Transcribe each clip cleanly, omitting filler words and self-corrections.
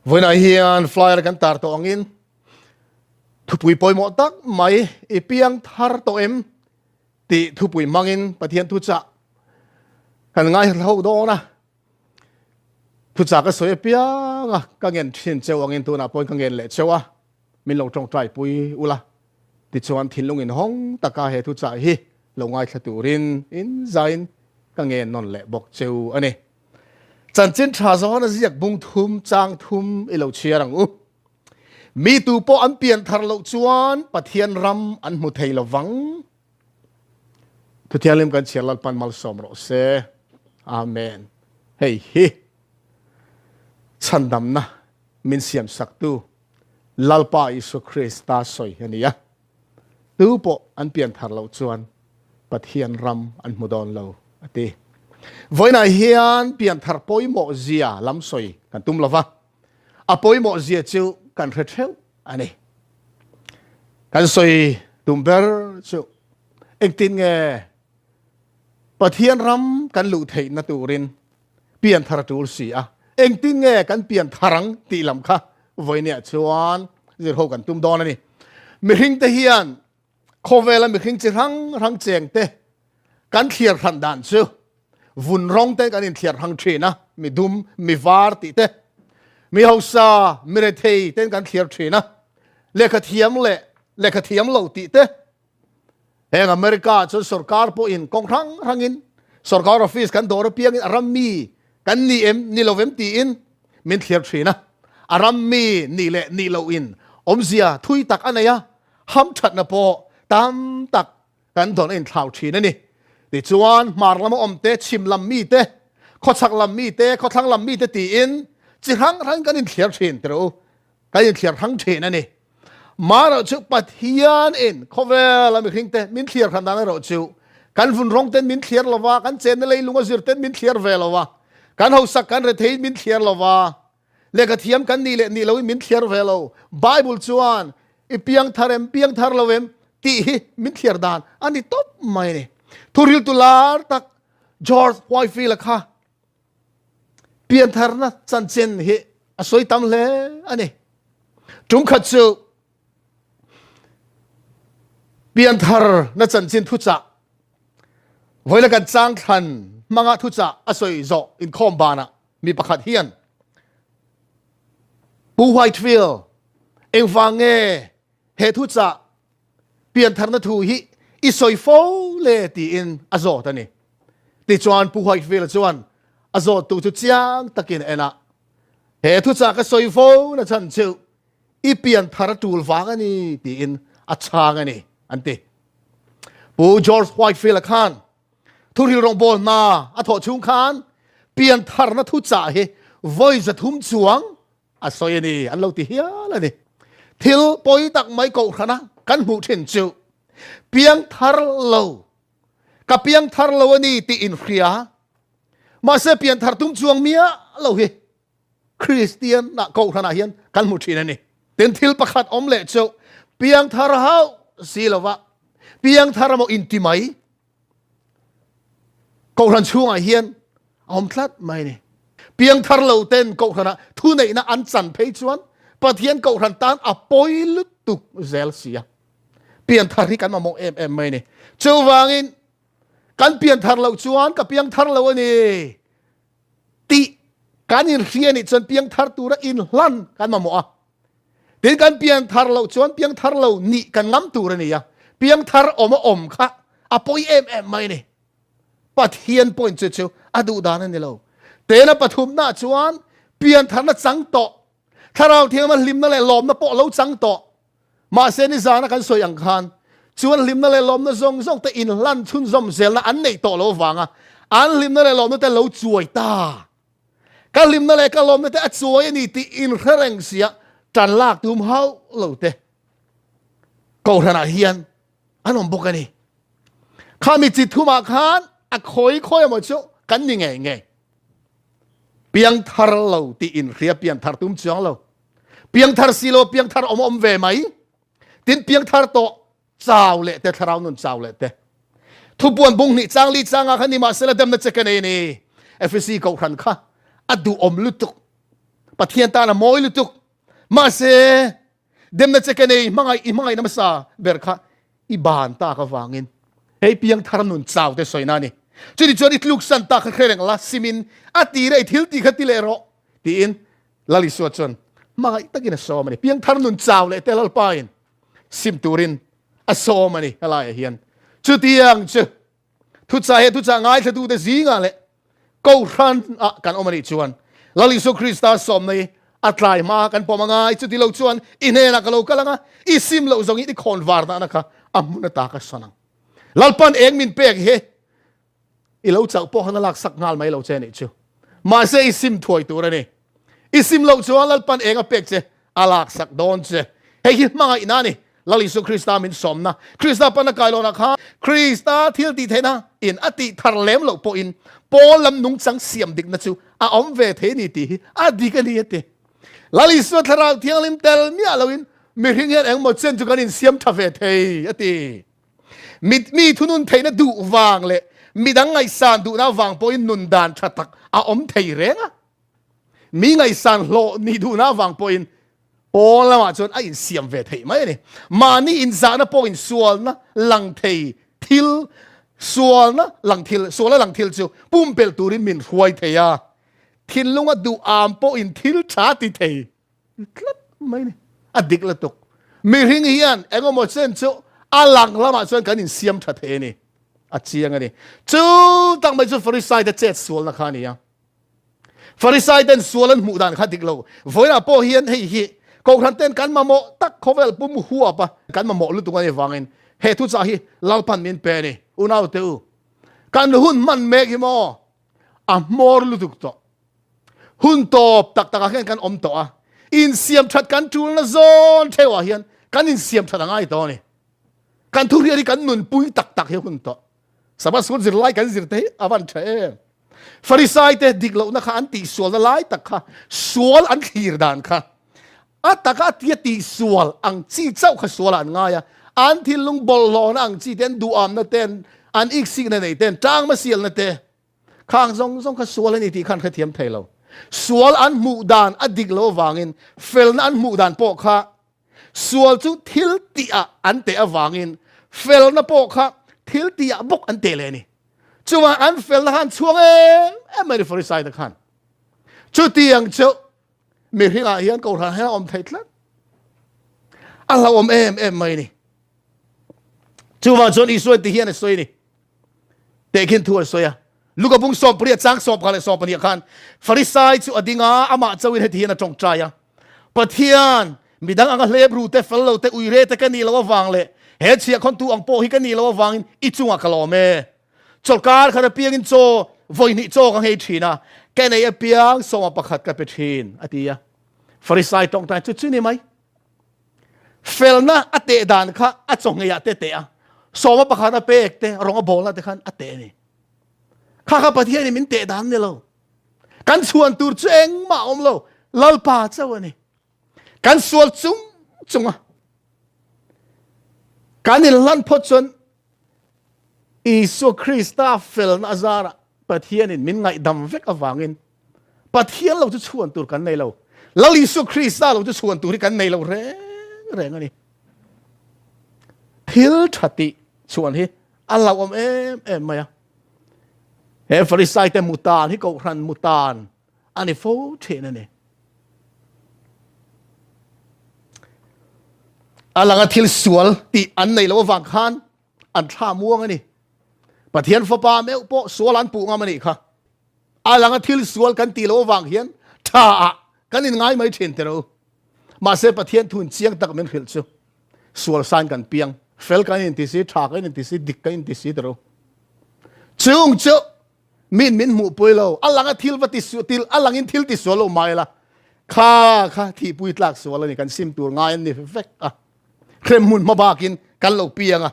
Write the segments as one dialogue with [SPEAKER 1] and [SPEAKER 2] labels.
[SPEAKER 1] Vawiinah hian flyer kan tar tawh angin thupui pawimawh tak mai i piang thar tawh em tih thupui hmangin Pathian thuchah kan ngaihhlo dawn a. Thuchah ka sawi apiang a, ka ngen thin cheu angin tunah pawhin ka ngen leh cheu a, min lo tawngtai pui ula. Tichuan thinlung inhawng taka he thuchah hi lo ngaithla turin inzain ka ngen nawn leh bawk cheu a ni. Chanchin tha zawn a ziak bung thum chang thum i lo chhiar ang u. Mi tu pawh an pian thar loh chuan Pathian ram an hmu thei lo vang. Thuthianghlim kan chhiar Lalpan malsawm rawh se. Amen. Hei hi chhandamna min siam saktu Lalpa Isua Krista sawi a ni a. Tu pawh an pian thar loh chuan Pathian ram an hmu dawn lo, a ti. Vawiinah hian pian thar pawimawh zia lam sawi kan tum lo va, a pawimawh zia chu kan hre theuh a ni. Kan sawi tum ber chu engtin nge Pathian ram kan luh theihna turin pian thar a tul si a, engtin nge kan pian thar ang tih lam kha vawinia chuan zir ho kan tum dawn a ni. Mihring te hian khawvela mihring chi hrang hrang cheng te kan thliar hran dan chu vun rawng te kan inthliar hrang thin a, mi dum, mi var tih te, mi hausa, mi rethei ten kan thliar thin a, lehkha thiam leh lehkha thiam lo tih te. Heng America chuan sorkar pawhin kawng hrang hrangin sorkar office kan dawr apiangin a ram mi kan ni em ni lo em tiin min thlir thin a. A ram mi nih leh nih loh in awmzia thui tak a nei a, hamthatna pawh tam tak kan dawn a inthlau thin a ni. Tichuan hmar lama awm te, chhim lam mi te, khawchhak lam mi te, khawthlang lam mi te tiin chi hrang hrangin kan inthliar thin tirh u. Kan inthliar hrang thin a ni. Marawh chu Pathianin khawvela mihringte min thliar hran dan erawh chu kan vun rawng ten min thliar lo va, kan chenna leilung a zir ten min thliar ve lo va, kan hausak kan retheiin min thliar lo va, lehkha thiam kan nih leh nih loin min thliar ve lo. Bible chuan i piang thar em, piang thar lo em tih hi min thliar dan a ni tawp mai a ni. Thuriltu lar tak George Whitefield-a kha Piantharna chanchin hi a sawi tam hle a ni. Tumkhat chu piantharna chanchin thuchah vawiina kan changthlan hmanga thuchah a sawi zawh inkhawm banah mi pakhat hian Pu Whitefield engvang nge he thuchah Piantharna thu hi i sawi fo le tiin a zawt a ni. Tichuan Pu Whitefield chuan a zawttu chu chiang takin a en a, He thuchah ka sawi fo na chhan chu i pianthar a tul vang a ni tiin a chhang a ni an ti. Pu George Whitefield-a khan thuril rawngbâwl hna a thawh chhung khan piantharna thuchah hi vawi 300 chuang A sawi a ni, an lo ti hial a ni. Thil pawi tak mai kohhrana kan hmuh thin chu piangthar lo, ka piangthar lo a ni tih inhria, mahse pianthar tum chuang miah lo hi Kristian ah kohhranah hian kan hmu thin a ni. Tin, thil pakhat awm leh chu piangthar hauh si lova piangthar emaw inti mai Kohhran chhungah hian a awm tlat mai ni. Piangthar lo ten kohhranah thuneihna an chan phei chuan Pathian kohhran tan a pawi lutuk zel si a. Pianthar hi kan mamawh em em mai ni. Chuvangin kan pianthar loh chuan ka piangthar lo a ni tih kan inhria nih chuan piangthar tura inhlan kan mamawh a. Tin kan piangthar loh chuan piangthar lo nih kan ngam tur a ni a, piangthar awm a awm kha a pawi em em mai a ni. Pathian pawhin chu chu a duh dan a ni lo. Tena pathumna chuan piantharna chang tawh, thlarau thianghlim hlimna leh lawmna pawh lo chang tawh. Mahse nizana kan sawi ang khan chuan hlimna leh lawmna zawng zawng te inhlan chhunzawm zelna an neih tawh lo avanga an hlimna leh lawmna te lo chuai ta. Ka hlimna leh ka lawmna te a chuai a ni tih inhre reng sia tan lak tum hauh lo te Kohhranah hian an awm bawk a ni. Khami chi thumah khan a khawi khawi emaw chu kan ni ngei ngei. Piangthar lo tih inhria pianthar tum chuang lo. Piangthar si lo piangthar awm awm ve mai. Tin piangthar tawh Chau leh te, thlarau nun chau leh te. Thupuan bung hnih chang li changa kha nimahsela demna che ka nei a ni. Efesi kohhran kha a duhawm lutuk. Pathian tan a mawi lutuk. Mahse, demna che ka nei, hmangaih i hmangaihna hmasa ber kha i ban tak avangin hei piangthar nun chau te sawina a ni. Chutih chuan i tluksan tak kha hre reng la, simin a tira i thil tih kha ti leh rawh tiin Lal Isua chuan hmangaih takin a sawm a ni. Piangthar nun chau leh te Lalpain sim turin a sawm a ni helaiah hian. Chutiang chu thuchah he thuchah ngaithlatute zingah leh Kohhran ah kan awm a nih chuan Lal Isua Krista sawmna hi a tlai hma kan pawm angai. Chuti lo chuan i hnenah ka lo kal anga i sim loh zawngin i khawn var nahna kha a hmun ata ka sawn ang. Lalpan eng min pek hi i lo chauh pawh khan a laksak nghal mai lo che nih chu. Mahse i sim thuai tur a ni. I sim loh chuan Lalpan eng a pek che a laksak dawn che. Hei hi hmangaihna a ni. Lal Isua Krista min sawmna. Krista pana kailawnah khan Krista thil tih theihna in a tih thar lem loh pawhin pawl lam nungchang siam dikna chu a awm ve thei a ni tih hi a dik a ni a ti. Lal Isua Thlarau Thianghlim tel miah loin mihring hian engmaw chen chu kan insiam tha ve thei a ti. Mi mi thunun theihna duh vang leh midang ngaihsan duhna vang pawhin nun dan tha tak a awm thei reng a. Mi ngaihsan hlawh nih duhna vang pawhin pawn lamah chuan a insiam ve theih mai a ni. Mahni inzahna pawhin sualna lang thei thil, sualna lang thil, sualna lang thil chu pumpelh turin min hruai thei a. Thinlunga duh am pawhin thil tha ti thei tlat mai a ni. A dik lutuk. Mihring hian engemaw chen chu a lang lamah chuan kan insiam tha thei a ni. A chiang a ni. Chu tak mai chu Farisai te chet sualna kha a ni a. Farisai ten sual an hmuh dan kha dik lo. Vawiinah pawh hian hei hi Kohhran ten kan mamawh tak khawvel pum huap a kan mamawh lutuk a nih vangin he thuchah hi Lalpan min pe a ni. Unaute u, kan hun hman mek hi maw a hmawr lutuk tawh. Hun tawp tak takah hian kan awm tawh a, insiam that kan tulna zawn theuhah hian kan insiam that a ngai tawh a ni. Kan thuhriat hi kan nunpui tak tak hi hun tawh. Sabbath school zirlai kan zir te hi a van tha em. Farisai te dik lohna kha an tihsualna lai tak kha sual an thlir dan kha a taka a tia tihsual ang chi chauh kha sualah an ngai a, an thinlung bawlhhlawhna ang chi te an duhamna te an iksikna nei te an tangma sialna te khang zawng zawng kha sual a ni tih kha an hrethiam thei lo. Sual an hmuh dan a dik loh avangin felna an hmuh dan pawh kha Sual chu thil tihah an teh avangin felna pawh kha thil tihah bawk an teh leh a ni. Chuvang an felna khan chhuang em em mai ni Farisai te khan. Chutiang chu mihringah hian kohhran hian a awm thei tlat. A hlauhawm em em mai ni. Chuvang chuan Isua ti hian a sawi ni. Tehkhin thu a sawi a. Luka bung 18 chang 11 leh 12 khan Farisai chu a ding a, amah chauhin heti hian a tawngtai a. Pathian, midang anga hlep ru te, fel lo te, uire te ka nih loh avang leh he chhiahkhawntu ang pawh hi ka nih loh avangin i chungah ka lawm e. Chawlhkar khat apiangin chaw vawihnih chaw ka nghei thin a, ka nei apiang sawma pakhat ka pe thin, a ti a. Farisai tawngtai chu chu ni mai. Felna a teh dan kha a chawngheiah te teh a, sawma pakhat a pek te, rawng a bawlna te khan a teh a ni. Kha kha Pathianin min teh dan ni lo. Kan chhuan tur chu engmah awm lo, Lalpa chauh a ni. Kan sual chung chunga kan inhlan phawt chuan Isua Krista felna azarah Pathianin min ngaihdam vek avangin Pathian lo chu chhuan tur kan nei lo. Lal Isua Krista lo chu chhuan tur hi kan nei lo reng reng a ni. Thil tha tih chhuan hi a hlauhawm em em mai a. He Farisai te mutan hi kohhran mutan a ni fo thin a ni. A langa thil sual tih an nei lo avang khan an thla muang a ni. Pathian fapa meuh pawh sual an puh ngam a nih kha. A langa thil sual kan tih loh avang hian tha ah kan in ngai mai thin teh u. Mahse Pathian thun chiang tak min hrilh chu sual sain kan piang. Fel kan in ti si, tha kan in ti si, dik kan in ti si teh u. Chung chu min min hmuh pui lo. A langa thil va ti su til a langin thil ti sual lo mai la. Kha kha thihpui tlak sual a ni kan sim tur ngai an ni vek a. Hremhmun hma bakin kan lo piang a.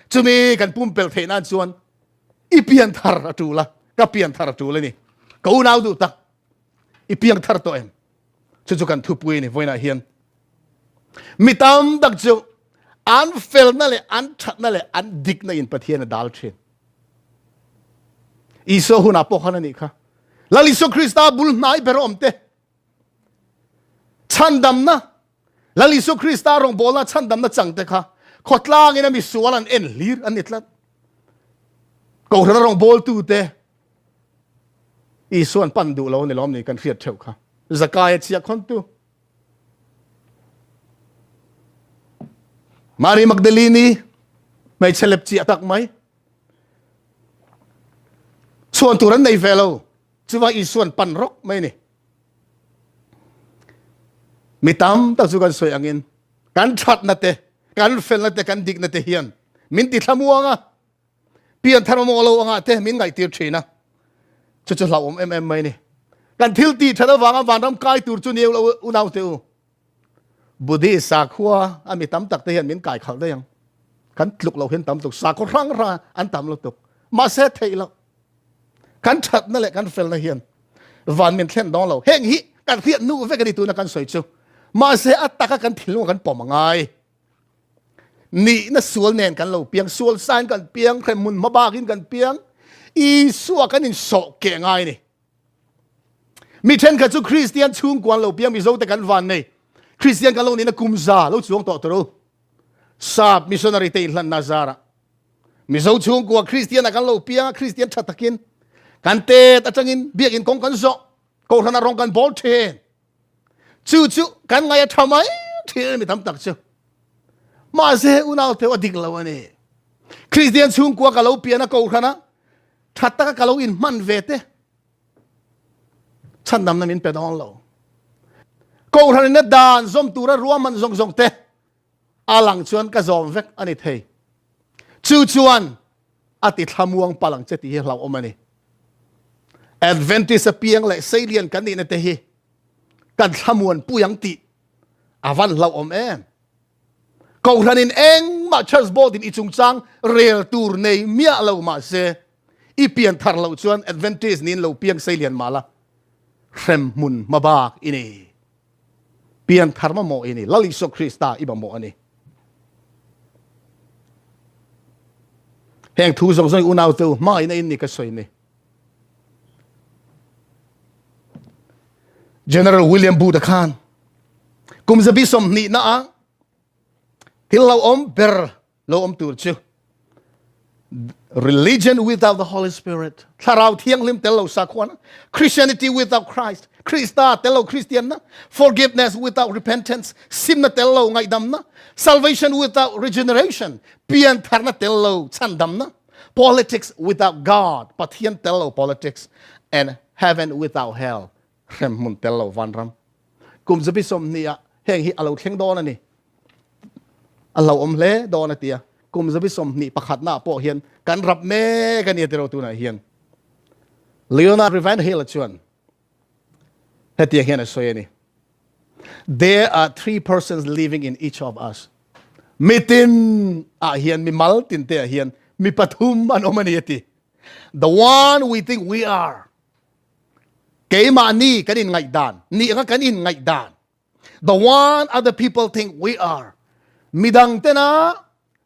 [SPEAKER 1] Chumi kan pumpelh theih nan chuan i pian thar a tul a, ka pian thar a tul a ni. Ka unau duh tak, i piang thar tawh em? Chu chu kan thupui a ni vawiinah hian. Mi tam tak chu an felna leh an thatna leh an dikna in Pathian a dal thin. Isua hunah pawh khan a nih kha. Lal Isua Krista bul hnai ber awm te. Chhandamna, Lal Isua Krista rawngbawlna chhandamna changte kha khawtlangin a misual an en hlir an ni tlat. Kohhrana rawngbawltute Isuan pan duh lo ni lawm ni kan hriat theuh kha. Zakaia chhia khawntu. Mary Magdalene hmeichhe lep chiah tak mai. Chhuan tur an nei ve lo. Chuva Isuan pan rawk mai ni. Mi tam tak chu kan sawi angin kan thatna te, kan felna te, kan dikna te hian min ti thlamuang a, pian thar mamawh lo angah te min ngaihtir thin a. Chu chu hlauhawm em em mai ni. Kan thil tih that avanga vanram kai tur chu niu lo unau te u. Buddhist sakhua a mi tam tak te hian min kai khalh daih ang. Kan tluk lo hian tam tuk sakhaw hrang hrang an tam lutuk. Mahse theih loh. Kan thatna leh kan felna hian van min thlen dawng lo. Heng hi kan hriat nu vek a ni tuna kan sawi chu. Mahse a taka kan thinlung kan pawm a ngai. Nihna sual nen kan lo piang, sual sain kan piang, hremhmun hmabakin kan piang, Isua kan insawh keh ngai ni. Mi thenkhat chu Kristian chhungkuan lo piang Mizo te kan van nei. Kristian kan lo nihna kum za lo chuang tawh tur u. Sap missionary te inhlanna zarah Mizo chhungkua Kristian a kan lo piang a, Kristian tha takin kan tet atangin biakin kawng kan zawh, kohhran a rawng kan bawl thin. Chu chu kan ngai a tha mai thin mi tam tak chu. Mahse unau teu a dik lo a ni. Kristian chhungkua ka lo pian a kohhran a tha taka ka lo inhman ve te chhandamna min pe dawn lo. Kohhran in a dan zawm tura ruahman zawng zawng te a lang chuan ka zawm vek a ni thei. Chu chuan a ti thlamuang palh ang che tih hi hlauhawm a ni. Adventist a piang leh seilian kan nihna te hi kan thlamuan pui ang tih a van hlauhawm em. Kohhranin engmah church board in i chungchang rel tur nei miah lo mahse i pian thar loh chuan Adventist niin lo piang seilian mah la hremhmun hmabak i ni. Pian thar mamawh i ni. Lal Isua Krista i mamawh a ni. Heng thu zawng zawng unau te u hmangaihna in ni ka sawi ni. General William Booth khan kum zabi 20 na a thil lo awm ber lo awm tur chu religion without the Holy Spirit thlarau thianghlim tel lo sakhuana Christianity without Christ Krista tel lo Christian na forgiveness without repentance simna tel lo ngaihdamna salvation without regeneration pian tharna tel lo chandamna politics without God Pathian tel lo politics and heaven without hell hremhmun tel lo vanram kum zabi 20 ah heng hi alo thleng dawn ani a hlauhawm hle dawn a tia kum zabi 21 na pawh hian kan rap mek a ni a tiro tunah hian Leonard Ravenhill chuan hetiang hian a sawi a ni There are three persons living in each of us. Mitin ah hian mi mal tin te ah hian mi pathum an awm a ni a ti. The one we think we are. Keimahni kan inngaih dan, ni anga kan inngaih dan. The one other people think we are. Midang tena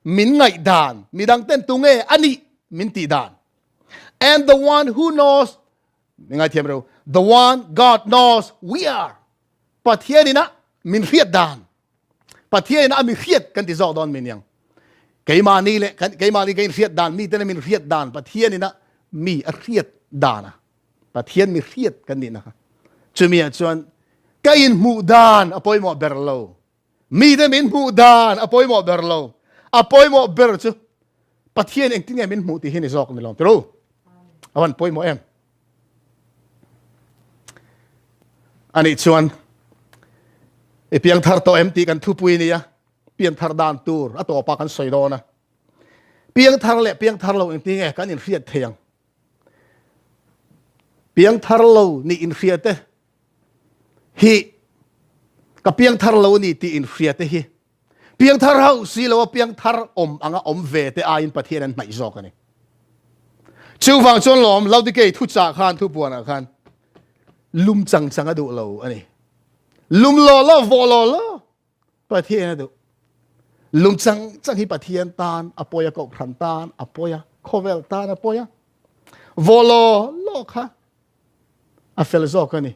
[SPEAKER 1] min ngaih dan, midang ten tunge ani min tih dan. And the one who knows, ngai thiam ro, the one God knows we are. Pathian ina min hriat dan. Pathian ina mi hriat kan ti zawk dawn min yang. Keimahni le keimahni ka in hriat dan, mi tena min hriat dan, Pathian ina mi a hriat dana. Pathian mi hriat kan nih na kha. Chumi ah chuan ka in hmuh dan a pawimawh ber lo. Mi te min hmuh dan a pawimawh ber lo. A pawimawh ber chu Pathian engtin nge min hmuh tih hi ni zawk ni lawm tiru. A van pawimawh em. Ani chuan i piang thar tawh em tih kan thupui nia pian thar dan tur a tawpa kan sawi dawn a. Piang thar leh piang thar lo engtin nge kan inhriat thei ang. Piangthar lo nih inhria te hi ka piangthar lo ni tih inhria te hi piangthar hauh si lo a piangthar awm anga awm ve te aiin Pathian an hnaih zawk a ni. Chuvang chuan lawm Laodikei thuchah khan thupuanah khan lum chang chang a duh lo a ni. Lum law law vawh law law Pathian a duh. Lung chang chang hi Pathian tan a pawi a, kohhran tan a pawi a, khawvel tan a pawi a. Vaw law law kha a fel zawk a ni.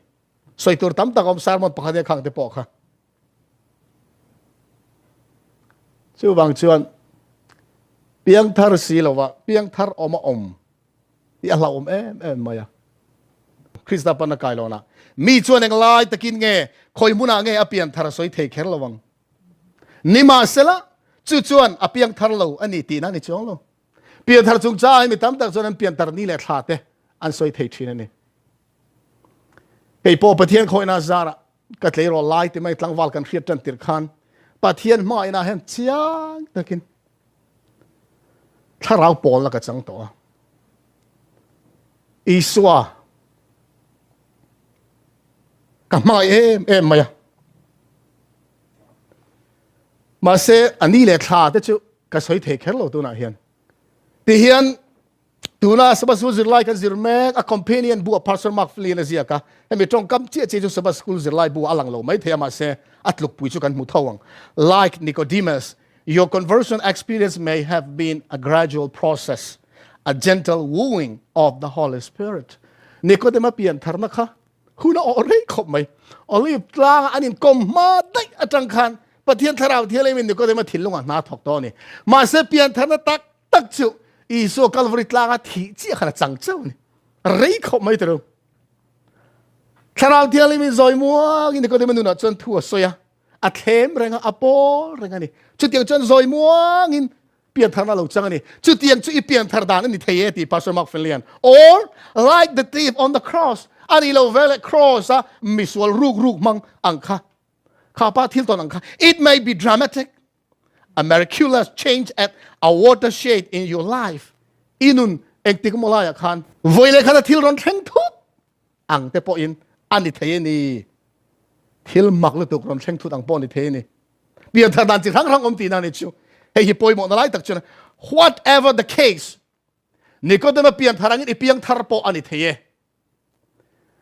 [SPEAKER 1] Sawi tur tam tak awm sermon pakhat hian khang te pawh kha. Chuvang chuan piangthar si lova piangthar awm a awm hi a hlauhawm em em mai a. Krista pan a kai lohnah mi chuan englai takin nge khawi hmunah nge a pianthar a sawi thei kher lo ang. Nimahsela chu chuan a piangthar lo a ni tihna a ni chuang lo. Pianthar chungchangah hi mi tam tak chuan an pianthar ni leh thla te an sawi thei thin a ni. Kei pawh Pathian khawihna zarah ka tleirawl lai ti mai tlangval kan hriat tan tir khan Pathian hmainah hian chiang takin thlarau pawlna ka chang tawh a. Isua ka hmangaih em em mai a. Mahse a ni leh thla te chu ka sawi thei kher lo tunah hian. Ti hian Tuna Sabbath School zirlai kan zir mek a companion bu a Pastor Mark Flynn a ziak a, hemi tawngkam chiah chiah chu Sabbath School zirlai bu a lang lo mai thei a mahse a tlukpui chu kan hmu tho ang. Like Nicodemus, your conversion experience may have been a gradual process, a gentle wooing of the Holy Spirit. Nikodema pian tharna kha hun a awh rei khawp mai. Olive tlanga an inkawm hma daih atang khan Pathian Thlarau Thianghlimin Nikodema thinlungah hna thawk tawh a ni. Mahse pian tharna tak tak chu Isua Calvary tlanga thih chiah khan a chang cheu a ni. Rei khawp mai tiro. Thlarau Thianghlim in zawi muangin Nikodema nunah chuan thu a sawi a, a thlem reng a, a pawl reng a ni. Chutiang chuan zawi muangin piantharna lo chang a ni. Chutiang chu i pianthar dan a ni thei e ti Pastor Mark Finley-an. Or like the thief on the cross, a ni lo veleh cross a misual ruk ruk hmang ang kha. Kha pa thil tawn ang kha. It may be dramatic, A miraculous change at a watershed in your life. I nun engtik maw laiah khan vawi leh khat a thil rawn thleng thut ang te pawhin a ni thei a ni. Thil mak lutuk rawn thleng thut ang pawh a ni thei a ni. Pianthar dan chi hrang hrang awm tihna a ni chu. Hei hi pawimawhna lai tak chuan whatever the case, Nikodema pianthar angin i piangthar pawh a ni thei e.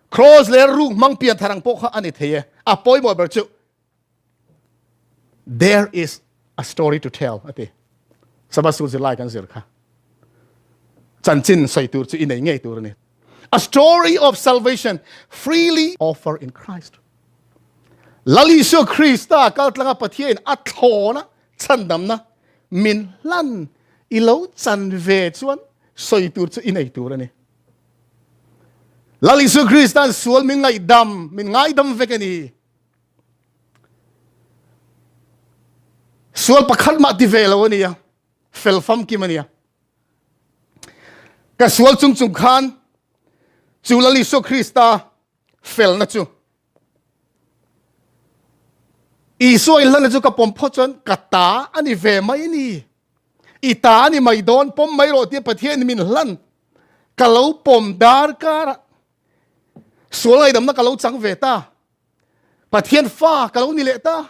[SPEAKER 1] Cross leh ruk hmang pianthar ang pawh kha a ni thei e. A pawimawh ber chu there is a story to tell a ti. Sabbath school zirlai kan zir kha. Chanchin sawi tur chu i nei ngei tur a ni. A story of salvation freely offered in Christ. Lal Isua Krista kaltlanga Pathian a thlawna chhandamna min hlan i lo chan ve chuan sawi tur chu i nei tur a ni. Lal Isu Kristan sual min ngaihdam, min ngaidam vek a ni. Sual pakhat mah ti ve lo a nia, fel famkim a nia. Ka sual chung chung khan chu Lal Isu Krista felna chu Isua in hlanna chu ka pawm phawt chuan ka ta a ni ve mai ni. I ta a ni mai dawn pawm mai rawh tia Pathian min hlan ka lo pawm dar kara sual ngaidamna ka lo chang ve ta. Pathian fa ka lo ni leh ta.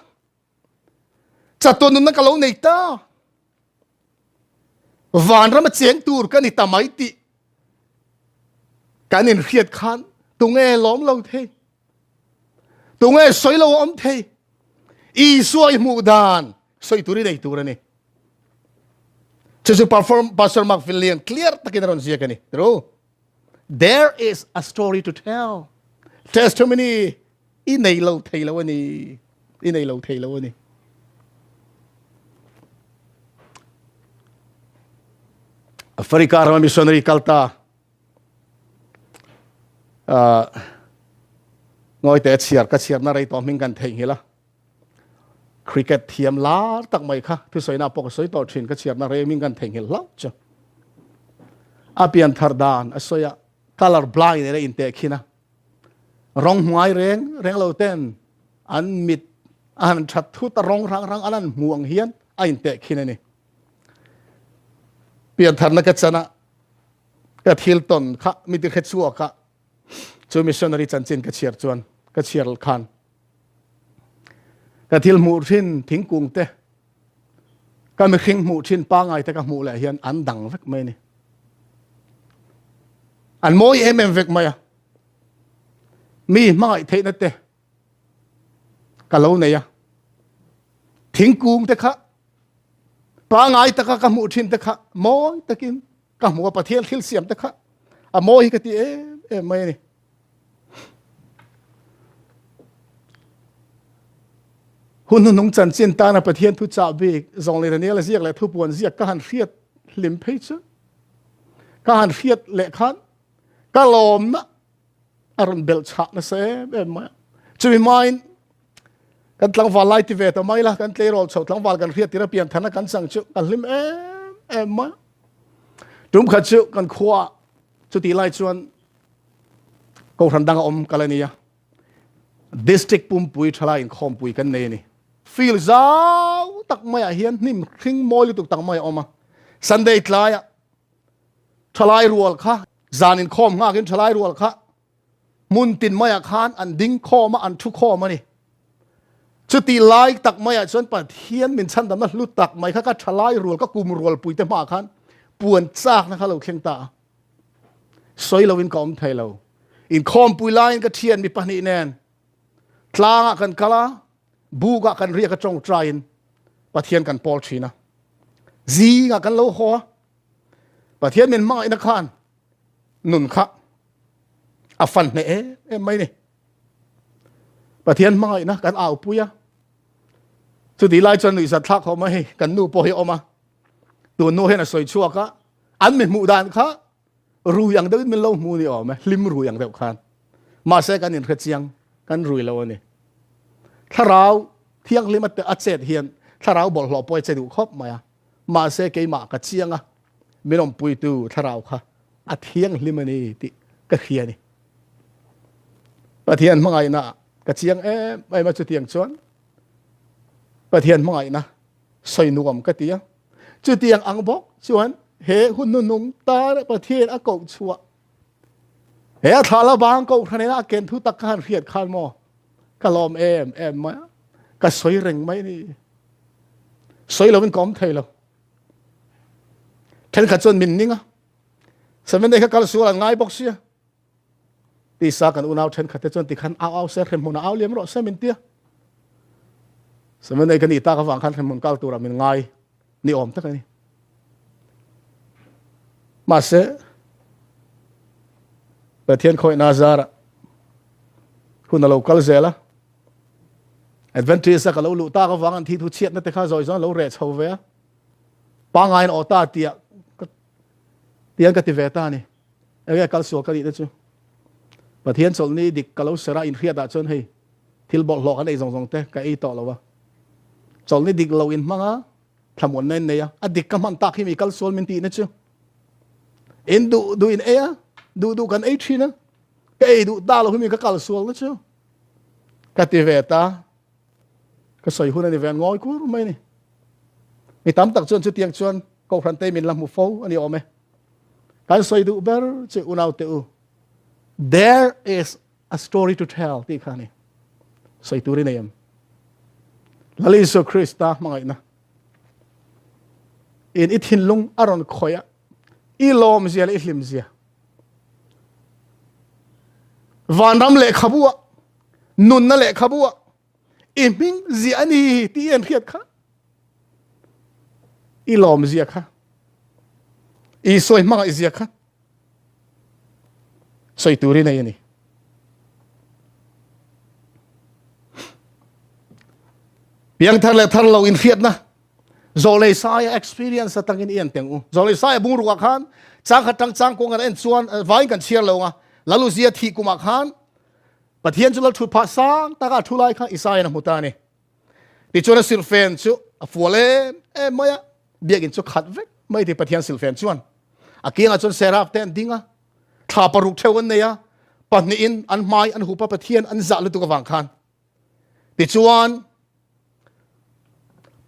[SPEAKER 1] Chatuan nunna ka lo nei ta. Vanram a cheng tur ka ni ta mai tih kan inhriat khan tunge lawm lo thei? Tunge sawi lo awm thei? Isua i hmuh dan sawi tur i nei tur a ni. Chu chu perform Pastor Mark Finley clear takin a rawn ziak a ni. True. There is a story to tell. Testimony i nei lo thei lo a ni. I nei lo thei lo a ni. Africa rama missionary kal ta uh, ngoi te chhiar ka chhiar na rei tawh hming kan theihnghilh a cricket thiam lar tak mai kha thusawi na pawh ka sawi tawh thin ka chhiar na rei hming kan theihnghilh hlauh chu a pian thar dan a sawi a color blind ene in teh khin a rawng hmuai reng reng lo ten an mit a han that thut a rawng rang rang an an hmu ang hian a in teh khin ani pian tharna ka chana ka thil ton kha mi ti khe chua kha chu missionary chanchin ka chhiar chuan ka chhiar khan ka thil hmuh thin thingkung te ka mihring hmuh thin pangai te ka hmuh leh hian an dang vek mai ni an mawi em em vek mai a mi hmangaih theihna te ka lo nei a thingkung te kha pangai taka ka hmuh thin te kha mawi takin ka hmu a Pathian thil siam te kha a mawi hi ka ti em em mai a ni. Hun hnuhnung chanchin tana Pathian thu chah bik zawng leh Daniela ziak leh thupuan ziak ka han hriat hlim phei chu ka han hriat leh khan ka lawmna a rawn belh chhah nasa em em mai a. Chumi hmain kan tlangval lai ti ve ta mai la, kan tleirawl chho tlangval kan hriat tir a pian tharna kan chang chu kan hlim em em mai a. Tum khat chu kan khua chutih lai chuan kohhran danga awm kal a ni a. District pumpui thalai inkhawmpui kan nei a ni. Field zau tak maiah hian hnim hring mawi lutuk tak mai a awm a. Sunday tlaiah thalai rual kha zan inkhawm nghakin thalai rual kha hmun tin maiah khan an ding khawm a, an thu khawm a ni. Chuti lai tak maiah chuan Pathian min chhandamna hlu tak mai kha ka thalai rual, ka kum rualpuite hmaah khan puan chakna kha lo thleng ta a. Sawi loin ka awm thei lo. Inkhawmpui laiin ka thian mi pahnih nen tlangah kan kal a, bukah kan riak a tawngtaiin Pathian kan pawl thin a. Zingah kan lo haw a, Pathian min hmangaihna khan nun kha a fan hneh em em mai ni. Pathian hmangaihna kan aupui a. Chutih lai chuan nuihzat thlak khawp mai hei kan nu pawh hi a awm a. Tun nu hian a sawi chhuak a, an mi hmuh dan kha rui ang deuhin min lo hmu ni awm e, hlim rui ang deuh khan. Mahse kan inhre chiang, kan rui lo a ni. Thlarau thianghlim a chet hian thlarau bawlhhlawh pawh a che duh khawp mai a. Mahse keimah ka chiang a, min awmpuitu thlarau kha a thianghlim a ni tih ka hria a ni. Pathian hmangaihna ka chiang em em a chutiang chuan Pathian hmangaihna sawi nuam ka ti a. Chutiang ang bawk chuan he hun nunung tar Pathian a koh chhuah he a thla la bang kohhran ina a ken thu tak ka han hriat khan maw ka lawm em em mai a, ka sawi reng mai ni. Sawi lovin ka awm thei lo. Thenkhat chuan min ning a, Seven Day kha kal sual an ngai bawk sia. Tisa kan unau thenkhat te chuan tikhan au au se hremhmun a au liam rawh se min tia. Seven Day ka nih tak avang khan hremhmun kal turah min ngai ni awm tak a ni. Mahse Pathian khawihna zarah hun a lo kal zel a. Adventist a ka lo luh tak avang an thi thu chhiatna te kha zawi zawn lo reh chho ve a. Pangain aw ta tia tian ka ti ve ta ni. Enge kal sual ka nih te chu. Pathian chawlhni dik ka lo ser a inhriat ah chuan hei thil bawlhhlawh kan ei zawng zawng te ka ei tawh lo a. Chawlhni dik lo in hmang a, thlamuanna in nei a, a dik ka hman tak hi mi kal sual min tihna chu. In duh duh in ei a, duh duh kan ei thin a, ka ei duh ta lo hi mi ka kal sual na chu. Ka ti ve ta, ka sawi hun a ni ve an ngawi kur mai ni. Mi tam tak chuan chutiang chuan Kohhran te min la hmu fo a ni awm e. Kan sawi duh ber chu unau te u, there is a story to tell tih kha a ni. Sawi tur i nei em? Lal Isua Krista hmangaihna in i thinlung a rawn khawih a, i lawm zia leh i hlim zia. Vanram lehkhabu ah, nunna lehkhabu ah i hming zia a ni tih i en hriat kha. I lawm zia kha. I sawi hmangaih zia kha. Sawi tur i nei a ni. Piangthar leh thar lo inhriatna Zawlei Saia experience atangin i en teng u. Zawlei Saia bungrukah khan chang khat tang chang kawng kan en chuan vain kan chhiar lo nga. Laluzia thih kumah khan Pathian chu lal thut phah sang taka thu lai kha Isaiah a hmu ta a ni. Tichuan a silhfen chu a fual em em mai a, biakinn chu khat vek mai ti Pathian silhfen chuan. A kiangah chuan seraf te an ding a, thla paruk theuh an nei a, pahnihin an hmai an hup a Pathian an zah lutuk avang khan. Tichuan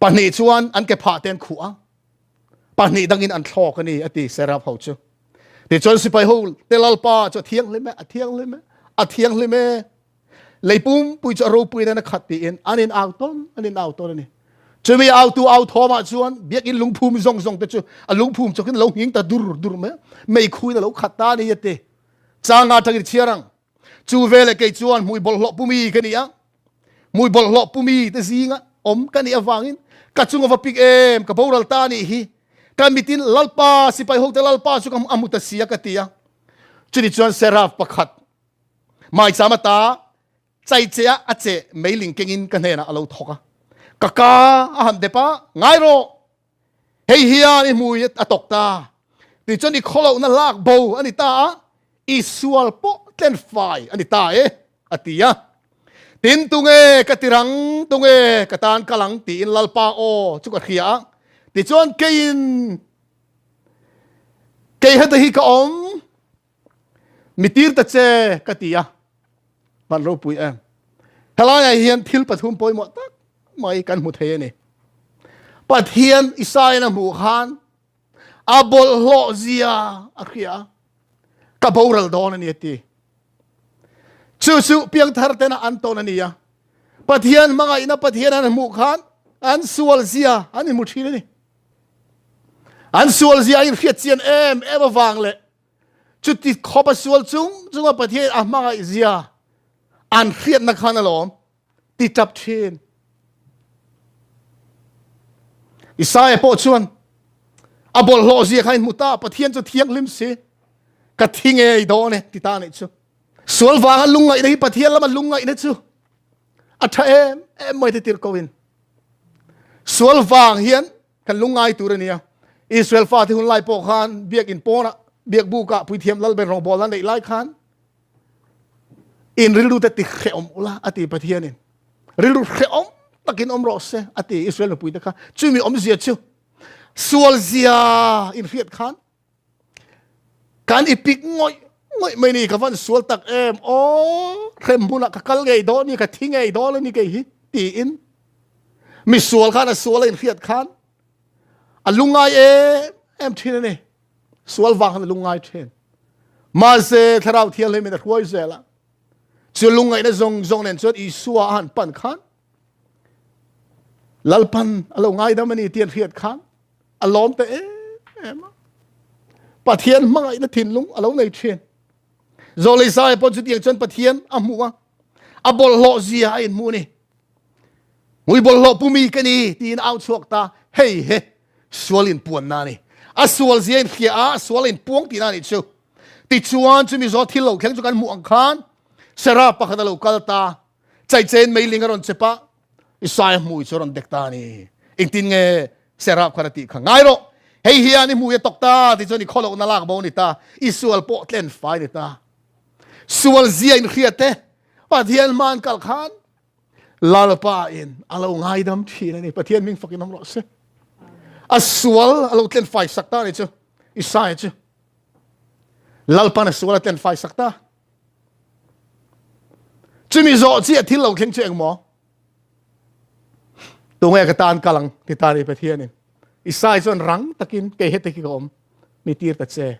[SPEAKER 1] pahnih chuan an ke phah te an khuh a, pahnih dangin an thlawk a ni a ti seraf ho chu. Tichuan sipai ho te lalpa chu a thianghlim e, a thianghlim e, a thianghlim e. Lei pumpui chu a ropui nen a khat tiin an in au tawn, an in au tawn a ni. Chumi autu au thawmah chuan biakinn lungphum zawng zawng te chu a lungphum chawkin lo nghing ta dur dur mai a, meikhuin a lo khat ta a ni a ti. Changa tangin chhiar ang. Chu veleh kei chuan hmui bawlhhlawh pumi ka ni a, hmui bawlhhlawh pumi te zinga awm ka nih avangin ka chung a va pik em, ka boral ta a nih hi. Ka mitin Lalpa, sipai hote Lalpa chu ka a hmu ta si a ka ti a. Chuni chuan Seraf pakhat maicham ata chaichea a che meiling kengin ka hnenah a lo thawk a. Ka ka a han dep a, Ngai rawh! Hei hian i hmui a tawk ta. Tichuan i khawlohna lak bo a ni ta a, i sual pawh tlen fai a ni ta e, a ti a. Tin, tunge ka tirang, tunge ka tan kal ang tiin Lalpa aw chu ka hria a. Tichuan keiin kei heta hi ka awm, mi tir ta che ka ti a. Van ropui em. Helaiah hian thil pathum pawimawh tak mai kan hmu thei a ni. Pathian Isaiah a hmuh khan a bawlhhlawh zia a hria a, ka boral dawn a ni a ti. Chu chu piangthar tena an tawn a ni a. Pathian hmangaihna Pathian an hmuh khan an sual zia an inhmu thin a ni. An sual zia a inhriat chian em em avang leh chuti khawp a sual chung chunga Pathian a hmangaih zia an hriatna khan alawm ti tap thin. Isaiah pawh chuan a bawlhhlawh zia kha in hmu ta, Pathian chu thianghlim si, ka thi ngei dawn e ti ta nih chu. Sual vanga lungngaihna hi Pathian lama lungngaihna chu a tha em em mai te tir ko in. Sual vang hian kan lungngai tur a nia. Israel fate hun lai pawh khan biak in pawnah biak bukah puithiam lalben rawngbawl a neih lai khan in rilru te ti hrehawm ula a ti Pathianin. Rilru hrehawm takin awm rawh se a ti Israel mipui te kha. Chumi awmzia chu sual zia in hriat khan kan i pik ngawih ngawih mai ni ka van sual tak em aw hrem hmunah ka kal ngei dawn ni ka thi ngei dawn ani kei hi tiin mi sual khan a sual a inhriat khan a lungngai em em thin ani sual vang khan a lungngai thin mahse thlarau thianghlim in a hruai zel a chu lungngaihna zawng zawng nen chuan Isua a han pan khan Lalpan a lo ngaidam ani tih an hriat khan a lawm te em em a Pathian hmangaihna thinlung a lo nei thin Zawlei Saia pawh chutiang chuan Pathian a hmu a a bawlhhlawh zia a inhmu ni mui bawlhhlawh pumi ka ni tiin au chhuak ta hei he sual in puan na ni a sual zia in hria a sual in puang tihna ni chu tichuan chumi zawh thil lo thleng chu kan hmuh ang khan Seraph pakhat a lo kal ta chaichen meiling a rawn chep a Isaiah hmui chu a rawn dek ta a ni. Engtin nge Seraph khan a tih kha? Ngai rawh, hei hian i hmui a tawk ta ti chuan i khawlohna lak bo a ni ta, i sual pawh tlen fai a ni ta. Sual zia in hriat te, Pathian hma an kal khan Lalpa in a lo ngaidam thin a ni. Pathian hming fakin awm rawh se. A sual a lo tlen fai sak ta a ni chu, Isaiah chu. Lalpan a sual a tlen fai sak ta. Chumi zawh chiah thil lo thleng chu engmaw? Tunge ka tan kal ang ti ta ni Pathianin. Isai chuan rang takin kei hete khi ka awm mi tir ta che.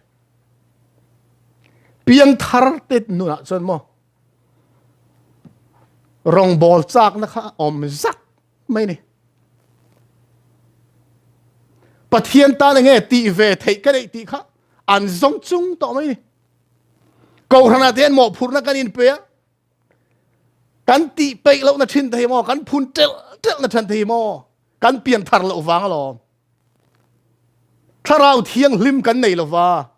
[SPEAKER 1] Piang thar te nunah chuan maw rawngbawl chakna kha awm zak mai ni. Pathian tan enge tih ve theih ka neih tih kha an zawng chung tawh mai ni. Kohhranah te hian mawhphurhna kan inpe a, kan tih peih lohna thin thei maw, kan phun telh telhna than thei maw, kan pian thar loh vang alawm. Thlarau thianghlim kan nei lova,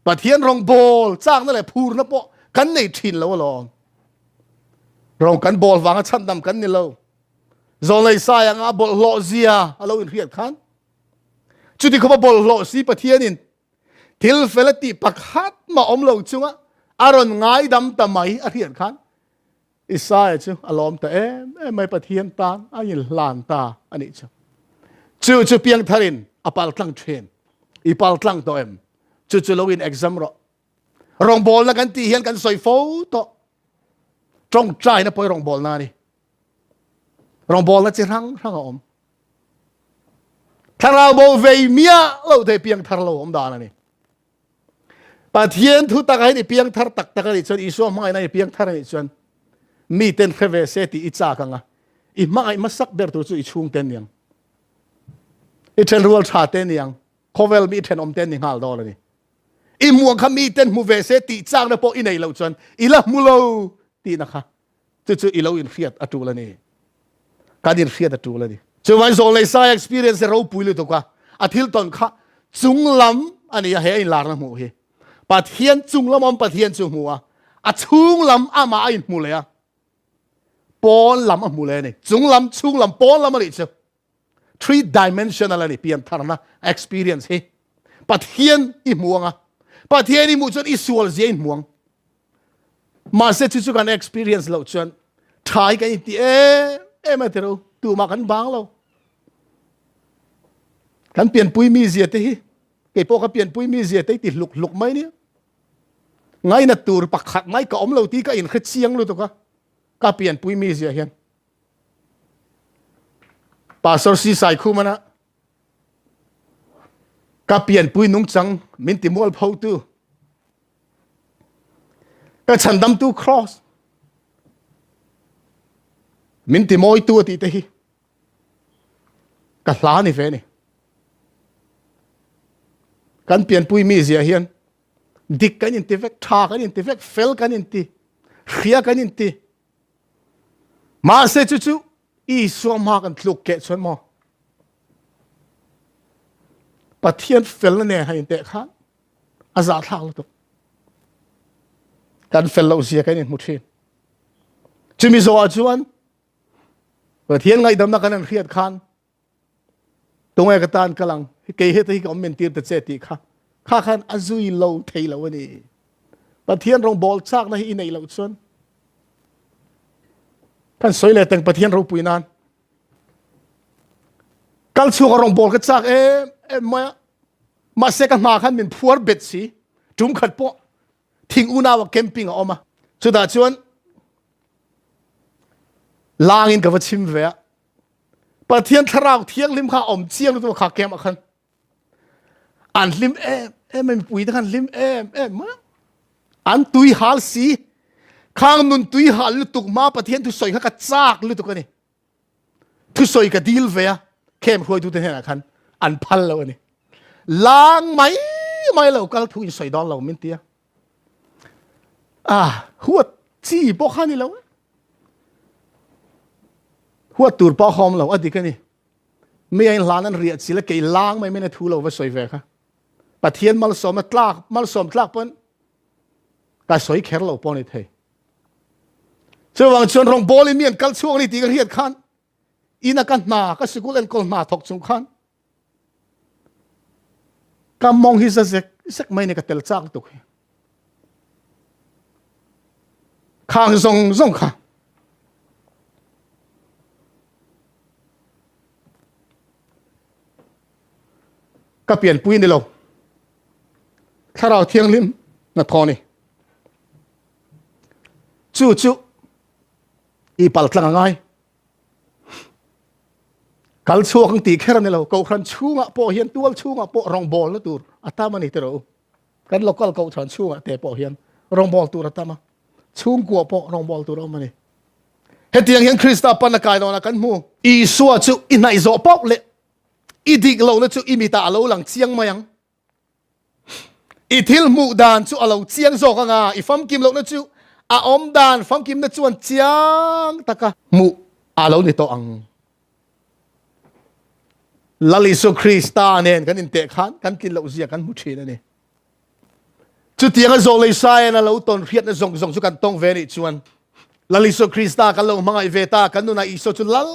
[SPEAKER 1] Pathian rawngbawl chakna leh phurna pawh kan nei thin lo alawm. Rawng kan bawl vanga chhandam kan ni lo. Zawlei sai anga bawlhhlawh zia a lo inhriat khan chuti khawpa bawlhhlawh si Pathianin Thil fel a tih pakhat mah awm lo chunga a rawn ngaidam ta mai a hriat khan Isaiah chu a lawm ta em em mai Pathian tan a inhlan ta a nih chu. Chu chu piangtharin a paltlang thin. I paltlang tawh em? Chu chu lo in exam rawh. Rawngbawlna kan tih hian kan sawi fo tawh. Tawngtaina pawh hi rawngbawlna a ni. Rawngbawlna chi hrang hrang a awm. Thlarau bo vei miah lo te piang thar lo awm dan a ni. Pathian thu tak ah hian i piang thar tak tak a nih chuan Isua hmangaihna i piang thar a nih chuan mi ten hre ve se tih i chak ang a. I hmangaih hmasak ber tur chu i chhung te niang. I thenrual tha te niang. Khawvel mi thenawm te ni nghal dawn a ni. I hmuh ang kha mi ten hmu ve se tih chakna pawh i nei loh chuan i la hmu lo tihna kha Chu chu i lo inhriat a tul a ni. Kan inhriat a tul a ni. Chuvang zawlnei sai experience hi ropui lutuk a, a thil tawn kha chung lam a ni a, he a inlarna hmuh hi. Pathian chung lam awm Pathian chu hmu a, a chhung lam amah a inhmu leh a. Pawn lam a hmu leh a ni. Chung lam, chhung lam, pawn lam a nih chu. Three-dimensional a ni piantharna experience hi. Pathian i hmu anga, Pathian i hmuh chuan i sual zia i hmu ang. Mahse chu chu kan experience loh chuan tha hi kan inti em em a tiro, tumah kan bang lo. Kan pianpui mi zia te hi, kei pawh ka pianpui mi zia te hi ti hluk hluk mai nia. Ngainat tur pakhat mai ka awm lo tih ka inhre chiang lutuk a, ka pianpui mi zia hian. Pastor Si Sai Khumana ka pianpui nungchang min ti mual pho tu ka chhandamtu cross min ti mawi tu ati te hi ka hla ni ve ni kan pianpui mi zia hian dik kan inti vek tha kan inti vek fel kan inti hria kan inti Mahse chu chu Isua hma kan tluk keh chuan maw Pathian felna nen han inteh khan a zahthlak lutuk. Kan fel loh zia kan inhmu thin. Chumi zawhah chuan Pathian ngaihdamna kan han hriat khan Tunge ka tan kal ang, kei heta hi ka awm min tir ta che tih kha kha khan a zui lo thei lo a ni. Pathian rawngbawl chakna hi i neih loh chuan kan sawi leh teng Pathian ropui nan kal chhuak a rawngbawl ka chak em em mai a mahse ka hna khan min phuar bet si tum khat pawh thing unau a camping a awm a chutah chuan langin ka va chim ve a Pathian thlarau thianghlim kha awm chiang lutuk kha kem ah khan an hlim em em mipui te khan hlim em em an tui hal si khang nun tui hal lutuk ma Pathian thu sawi kha ka chak lutuk ani thu sawi ka dil ve a khem hruaitu te hnenah khan an phal lo ani lang mai mai lo kal thu in sawi dawn lo min tia Ah, huat chi pawh kha ni lo. Huat tur pawh hawm lo, a dik a ni. Mi a in hlan an riah chil a kei lang mai min a thu lo va sawi ve kha. Pathian malsawm a tlak, malsawm tlak pawn ka sawi kher lo pawh ni thei. Chuvang chuan rawngbawl in mi an kal chhuak ni tih ka hriat khan ina ka hna, ka sikul enkawl hna thawk chung khan Ka mawng hi za zek zek mai ni ka tel chak lutuk hi. Khang zawng zawng kha. Ka pianpui ni lo. Thlarau thianghlim na thaw ni. Chu chu i paltlang a ngai. Kal chhuak ang tih kher a ni lo. Kohhran chhungah pawh hian tual chhungah pawh rawngbawlna tur a tam a ni tiraw u. Kan local kohhran chhungah te pawh hian rawngbâwl tur a tam a, chhungkua pawh rawngbâwl tur a awm a ni. Hetiang hian Krista pan a kai dawnah kan hmu. Isua chu i hnaih zawh pauh leh i dik lohna chu i mitah a lo lang chiang mai ang. I thil hmuh dan chu a lo chiang zawk anga i famkim lohna chu a awm dan famkimna chuan chiang taka hmuh a lo ni tawh ang. Lal Isua Krista nen kan inteh khan kan tlin loh zia kan hmu thin a ni. Chutianga zawh lei sain a lo tawn hriatna zawng zawng chu kan tawng ve nih chuan Lal Isua Krista kan lo hmangaih ve ta, kan nunah Isua chu lal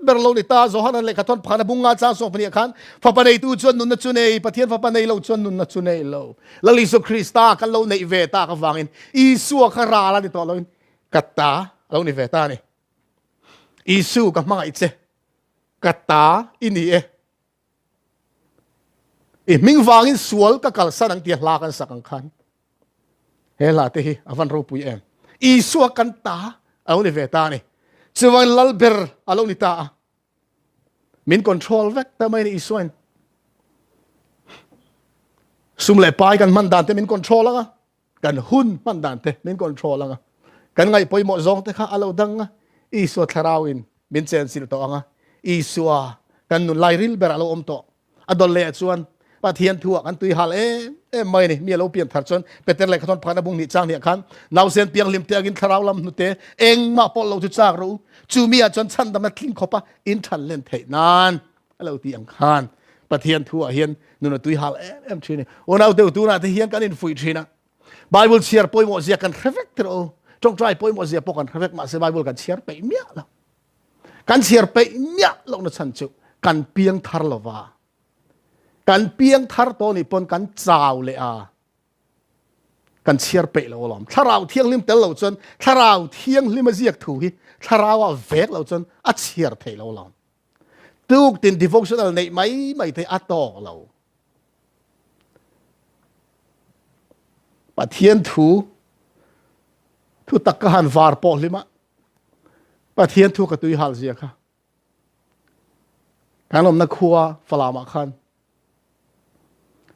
[SPEAKER 1] ber lo ni ta. Johanan lehkha thawn pakhat a bung nga chang sawm pahnih ah khan fapa neitu chuan nunna chu nei, Pathian fapa nei lo chuan nunna chu nei lo. Lal Isua Krista kan lo neih ve tak avangin Isua kha ral a ni tawh loin ka ta a lo ni ve ta a ni. Isu ka hmangaih che, ka ta i ni e. I hming vangin sual ka kalsan ang tia hla kan sak ang khan he hla te hi a van ropui em. Isua kan ta a lo ni ve ta a ni. Chuvangin lal ber a lo ni ta a. Min control vek ta mai ni Isuain. Sum leh pai kan hman dan te min control anga. Kan hun hman dan te min control anga. Kan ngaih pawimawh zawng te kha a lo dang a. Isua thlarauin min chenchilh tawh anga. Isua kan nun lairil ber a lo awm tawh. A dawlh leh chuan Pathian thu ah kan tui hal em em mai a ni. Mi a lo pian thar chuan Peter lehkha thawn pakhat a bung hnih chang hnih ah khan nausen pianghlim te angin thlarau lam hnute engmah pawh lo chu chak rawh u. Chu mi ah chuan chhandamna tling khawpa in than len theih nan a lo ti ang khan Pathian thu ah hian nun a tui hal em em thin a ni. Unau deuh tunah te hian kan infuih thin a. Bible chhiar pawimawh zia kan hre vek tirh u. Ṭawngṭai pawimawh zia pawh kan hre vek mahse Bible kan chhiar peih miah lo. Kan chhiar peih miah lohna chhan chu kan piang thar lova. Kan piang thar tawh nih pawn kan chau leh a. Kan chhiar peih lo alawm. Thlarau thianghlim tel lo chuan thlarau thianghlim a ziak thu hi thlarau ah vek lo chuan a chhiar theih lo alawm. Tuk tin devotional neih mai mai te a tawk lo. Pathian thu thu tak ka han var pawh hlima Pathian thu ka tui hal zia kha. Kan awmna khua Falamah khan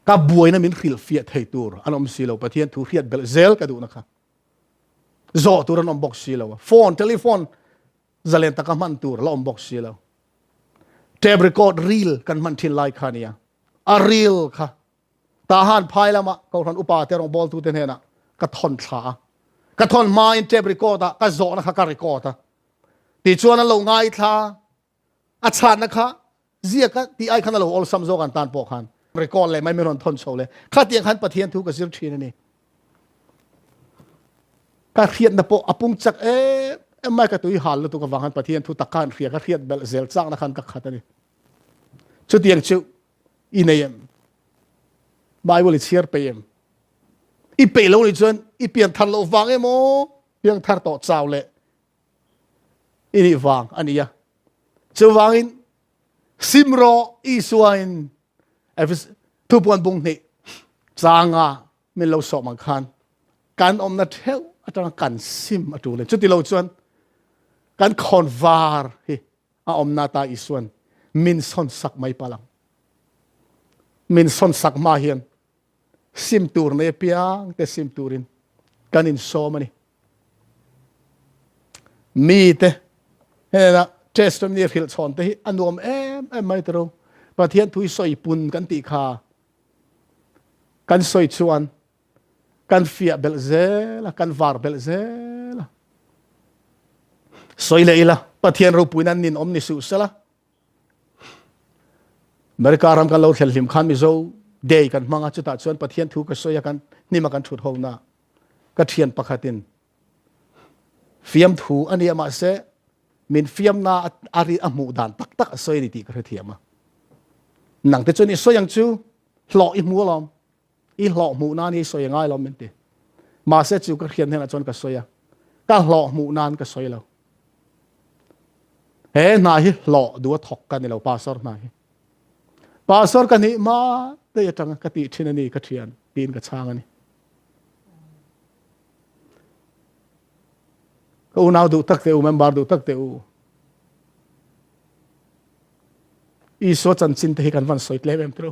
[SPEAKER 1] ka buaina min hrilh fiah thei tur an awm si lo. Pathian thu hriat belh zel ka duhna kha. Zawh tur an awm bawk si lo. Phone, telephone zalen taka hman tur la awm bawk si lo. Tape record reel kan hman thin lai kha nia. A reel kha Tahan phai lama Kohhran upa te rawngbawltute hnenah ka thawn thla a. Ka thawn hmain tape record ah ka zawhna kha ka record a. Tichuan an lo ngaithla a chhanna kha ziaka tih ai khan a lo awlsam zawk an tan pawh khan record leh mai min rawn thawn chho leh khatiang khan Pathian thu ka zir thin a ni. Ka hriatna pawh a pung chak em em mai ka tui hal lutuk avang khan Pathian thu tak khan hria ka hriat belh zel chakna khan ka khat a ni. Chutiang chu i nei em? Bible i chhiar peih em? I peih lo nih chuan i pian thar loh vang emaw piang thar tawh chau leh i nih vang a ni a. Chuvangin sim rawh Isuain thupuan bung hnih changa min lo sawm ang khan kan awmna theuh atanga kan sim a tul e. Chuti lo chuan kan khawn var hi a awmna ta Isuan min sawn sak mai palang. Min sawn sak hma hian sim tur nei apiang te sim turin kan insawm a ni. Mi te hnena testimony hrilh chhawn te hi a nuam em em mai tiro. Pathian thu hi sawi pun kan tih kha kan sawi chuan kan fiah belh zel a, kan var belh zel a. Sawi leh ila Pathian ropuina nin awm ni suh sela. America ram kan lo thlel hlim khan Mizo Day kan hmang a, chutah chuan Pathian thu ka sawi a, kan hnima kan thut ho na ka thian pakhatin fiam thu a nia mahse min fiam na a ri a hmuh dan tak tak a sawi ni tih ka hrethiam a. Nang te chuan i sawi ang chu hlawh i hmu alawm, i hlawh hmuh nan hi sawi angai alawm min ti. Mahse chu ka hriat hnenah chuan ka sawi a, ka hlawh hmuh nan ka sawi lo. He hna hi hlawh duh a thawk ka ni lo, pastor hna hi. Pastor ka nih ma dei atanga ka tih thin a ni ka thian tiin ka chhang a ni. Ka unau duh tak te u, member duh tak te u. Isua chanchin te hi kan van sawi tlem em tiro.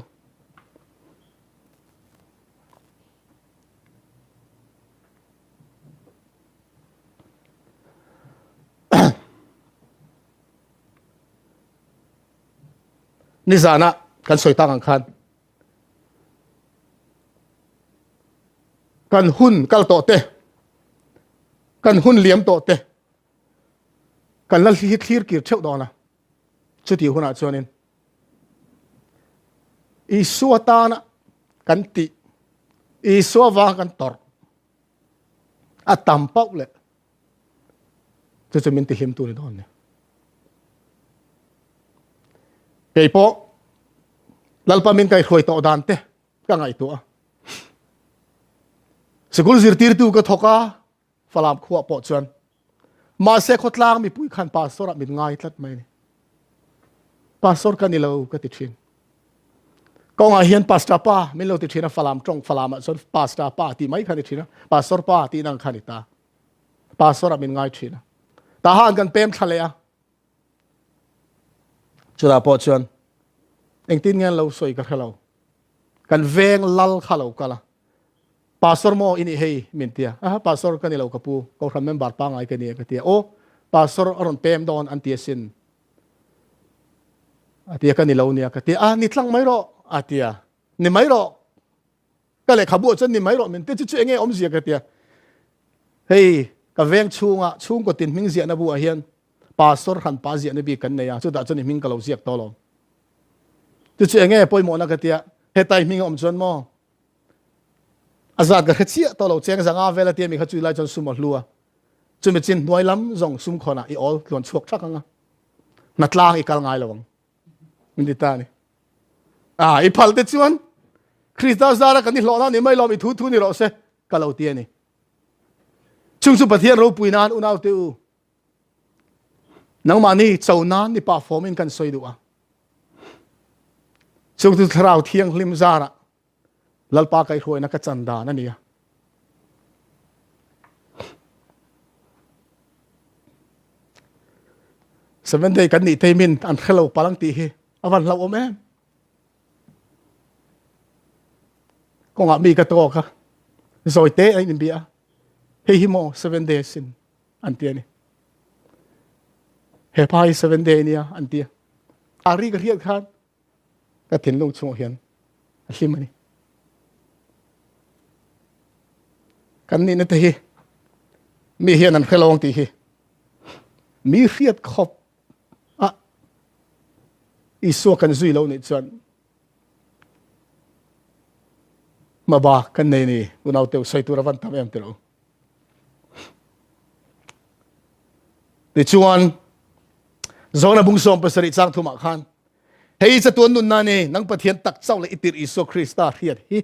[SPEAKER 1] Nizana kan sawi tak ang khan kan hun kal tawh te kan hun liam tawh te kan la thlir kir theuh dawn a chuti hunah chuanin Isua tana kan tih Isua vang kan tawrh a tam pauh leh chu chu min tihlim tu ni dawn ni. Kei pawh Lalpa min kaihruai tawh dan te ka ngaihtuah a. Sikul zirtirtu ka thawk a, Falam khuah pawh chuan. Mahse khawtlang mipui khan pastor ah min ngai tlat mai ni. Pastor ka ni lo ka ti thin. Kawngah hian pastor pa min lo ti thin a, Falam tawng Falam ah chuan pastor pa ti mai kha ni thin a, pastor pa tih nang kha ni ta. Pastor ah min ngai thin a. Tahan kan pem thla leh a. Chutah pawh chuan engtin nge an lo sawi ka hre lo. Kan veng lal kha lo kal a. Pastor maw i nih hei min ti a. Aha pastor ka ni lo ka pu, kohhran member pangngai ka ni a ka ti a. Aw pastor a rawn pem dawn an ti asin. A ti a ka ni lo nia ka ti a. Ni tlang mai rawh a ti a. Ni mai rawh. Ka lehkhabu ah chuan ni mai rawh min ti chu chu enge awmzia ka ti a. Hei ka veng chhunga chhungkaw tin hming ziahna bu ah hian pastor hran pa ziahna bik kan nei a, chutah chuan i hming ka lo ziak tawh lo. Chu chu enge pawimawhna ka ti a, hetai hming a awm chuan maw a zat ka hre chiah tawh lo, cheng zanga vel a tia mi kha chu lai chuan sum a hlu a. Chumi chin hnuai lam zawng sum khawnah i awl tluan chhuak thak anga. Hnatlang i kal ngai lo ang. Min ti ta ni. A i phal te chuan Krista zara kan i hlawhna ni mai lawm i thu thu ni rawh se ka lo ti a ni. Chung chu Pathian ropui nan unau te u. Nangmahni cho nan ni pa fawmin kan sawi duh a. Chung chu thlarau thianghlim zara Lalpa kaihhruaina ka chan dan a ni a. Seven day kan nih thei min an hrelo palang tih hi a van hlauhawm em. Kawngah mi ka tawk a, zawi te a inbia a, hei hi maw seven day sin an ti a ni. He pa hi seven day nia an ti a. A ri ka hriat khan ka thinlung chungah hian a hlim a ni. Kan nihna te hi mi hian an hre lo ang tih hi mi hriat khawp a Isua kan zui lo nih chuan maba kan nei ni unau teu sawi tur a van tam em tilo. Tichuan Zona bung 17 chang thumah khan hei chatuan nunna ni nang Pathian tak chauh leh i tirh Isua Krista hriat hi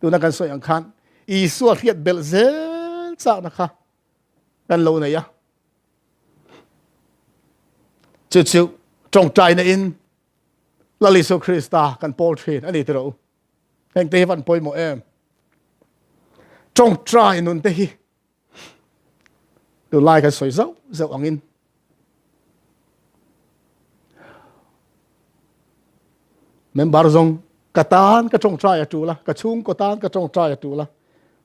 [SPEAKER 1] tuna kan sawi ang khan Isua hriat belh zel chakna kha kan lo nei a chu chu tawngtaina in Lal Isua Krista kan pawl thin ani tiro heng te hi van pawimawh em tawngtai nun te hi tunlai kan sawi zauh zauh angin member zawng ka tan ka tawngtai a tul a ka chhungkaw tan ka tawngtai a tul a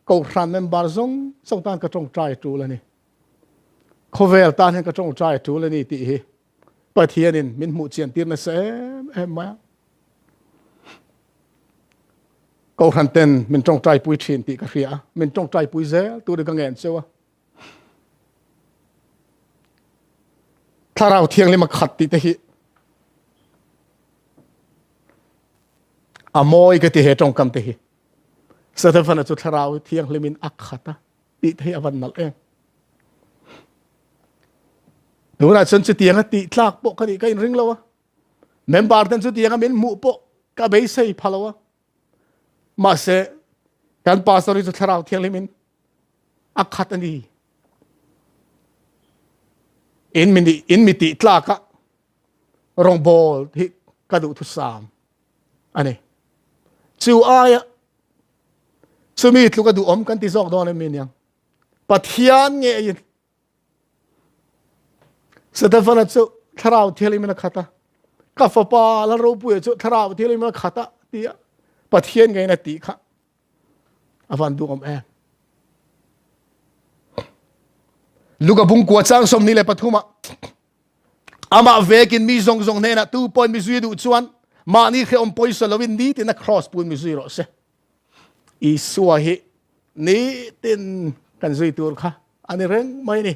[SPEAKER 1] kohhran member zawng zawng tan ka tawngtai a tul a ni khawvel tan hian ka tawngtai a tul a ni tih hi Pathianin min hmuh chian tir nasa em em mai a Kohhran ten min tawngtai pui thin tih ka hria a, min tawngtai pui zel tur ka ngen cheu a. Thlarau Thianghlim a khat tih te hi a mawi ka ti he tawngkam te hi. Stefana chu Thlarau Thianghlimin a khat a tih te hi a van nalh em. Tunah chuan chutianga tih tlak pawh ka nih ka inring lo a. Member ten chutianga min hmuh pawh ka beisei pha lo a. Mahse kan pastor hi chu thlarau thianghlim in a khat a ni. In mi in mi tih tlak a rawngbawl hi ka duh thusam a ni. Chu aia chumi tluk a duhawm kan ti zawk dawn em mi niang. Pathian nge in Stefana chu thlarau thianghlim in a khat a ka fapa Lal Ropuia chu thlarau thianghlim in a khat a tia Pathian ngeiin a tih kha a van duhawm em Luka bungkua chang 23 ah amah vekin mi zawng zawng hnenah tu pawhin mi zui duh chuan mahni hrehawm pawisa lovin nitin a cross pun mi zui rawh se Isua hi nitin kan zui tur kha a ni reng mai ni.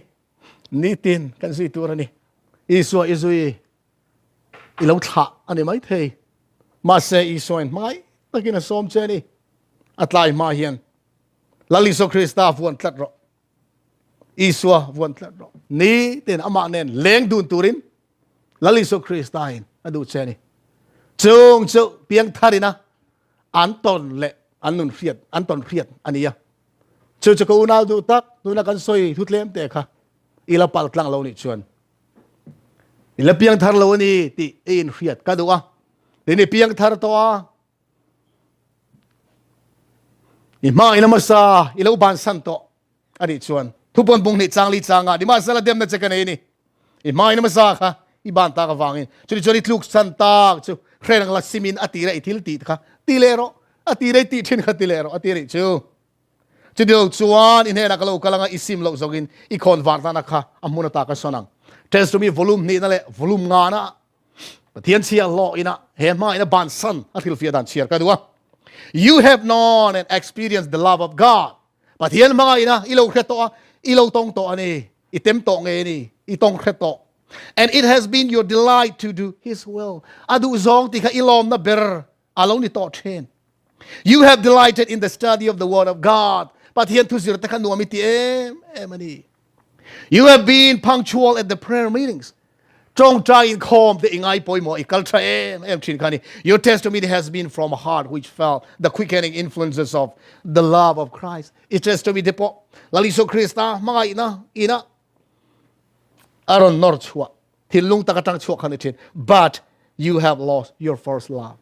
[SPEAKER 1] Nitin kan zui tur a ni. Isua i zui i lo thlah a ni mai thei. Mahse Isua in hmangaih takin a sawm che ni. A tlai hma hian Lal Isua Krista vuan tlat rawh. Isua vuan tlat rawh. Nitin amah nen leng dun turin Lal Isua Krista in a duh che ni. Chung chu piang tharina an tawn leh an nun hriat an tawn hriat a ni a chu chu ka unau duh tak tuna kan sawi thu tlem te kha ila pal tlang lo nih chuan ila piang thar lo ani tih i in hriat ka duh a tin i piang thar tawh a i hma ina masa i lo ban san tawh Ani chuan thupawn bung hnih chang li changa nimahsela demna che ka nei ni. I hmain hmasa kha i ban tak avangin chuni chuan i tluk san tak chu hrerang la simin a tira i thil tih kha ti leh rawh a tira i tih thin kha ti leh rawh a ti rih chu. Chuti lo chuan i hnenah ka lo kal anga i sim loh zawkin i khawn var tana kha a hmun ata ka sawn ang. Testumi volume hnihna leh volume ngana Pathian chhia hlawh ina he hma ina ban san a thilfiah dan chhiar ka duh a. You have known and experienced the love of God. Pathian hmangaihna i lo hre tawh a, i lo tawng tawh a ni, i tem tawh nge ni, i tawng hre tawh. And it has been your delight to do His will. A duh zawng ti kha i lawmna ber a lo ni tawh thin. You have delighted in the study of the word of God. Pathian thu zir te kha nuam i ti em em a ni. You have been punctual at the prayer meetings. Tawngtai inkhawm te i ngai pawimawh i kal tha em em thin kha ni. Your testimony has been from a heart which felt the quickening influences of the love of Christ. I testimony te pawh Lal Isua Krista hmangaihna ina a rawn nawr chhuah thinlung tak atang chhuak kha ni thin. But you have lost your first love.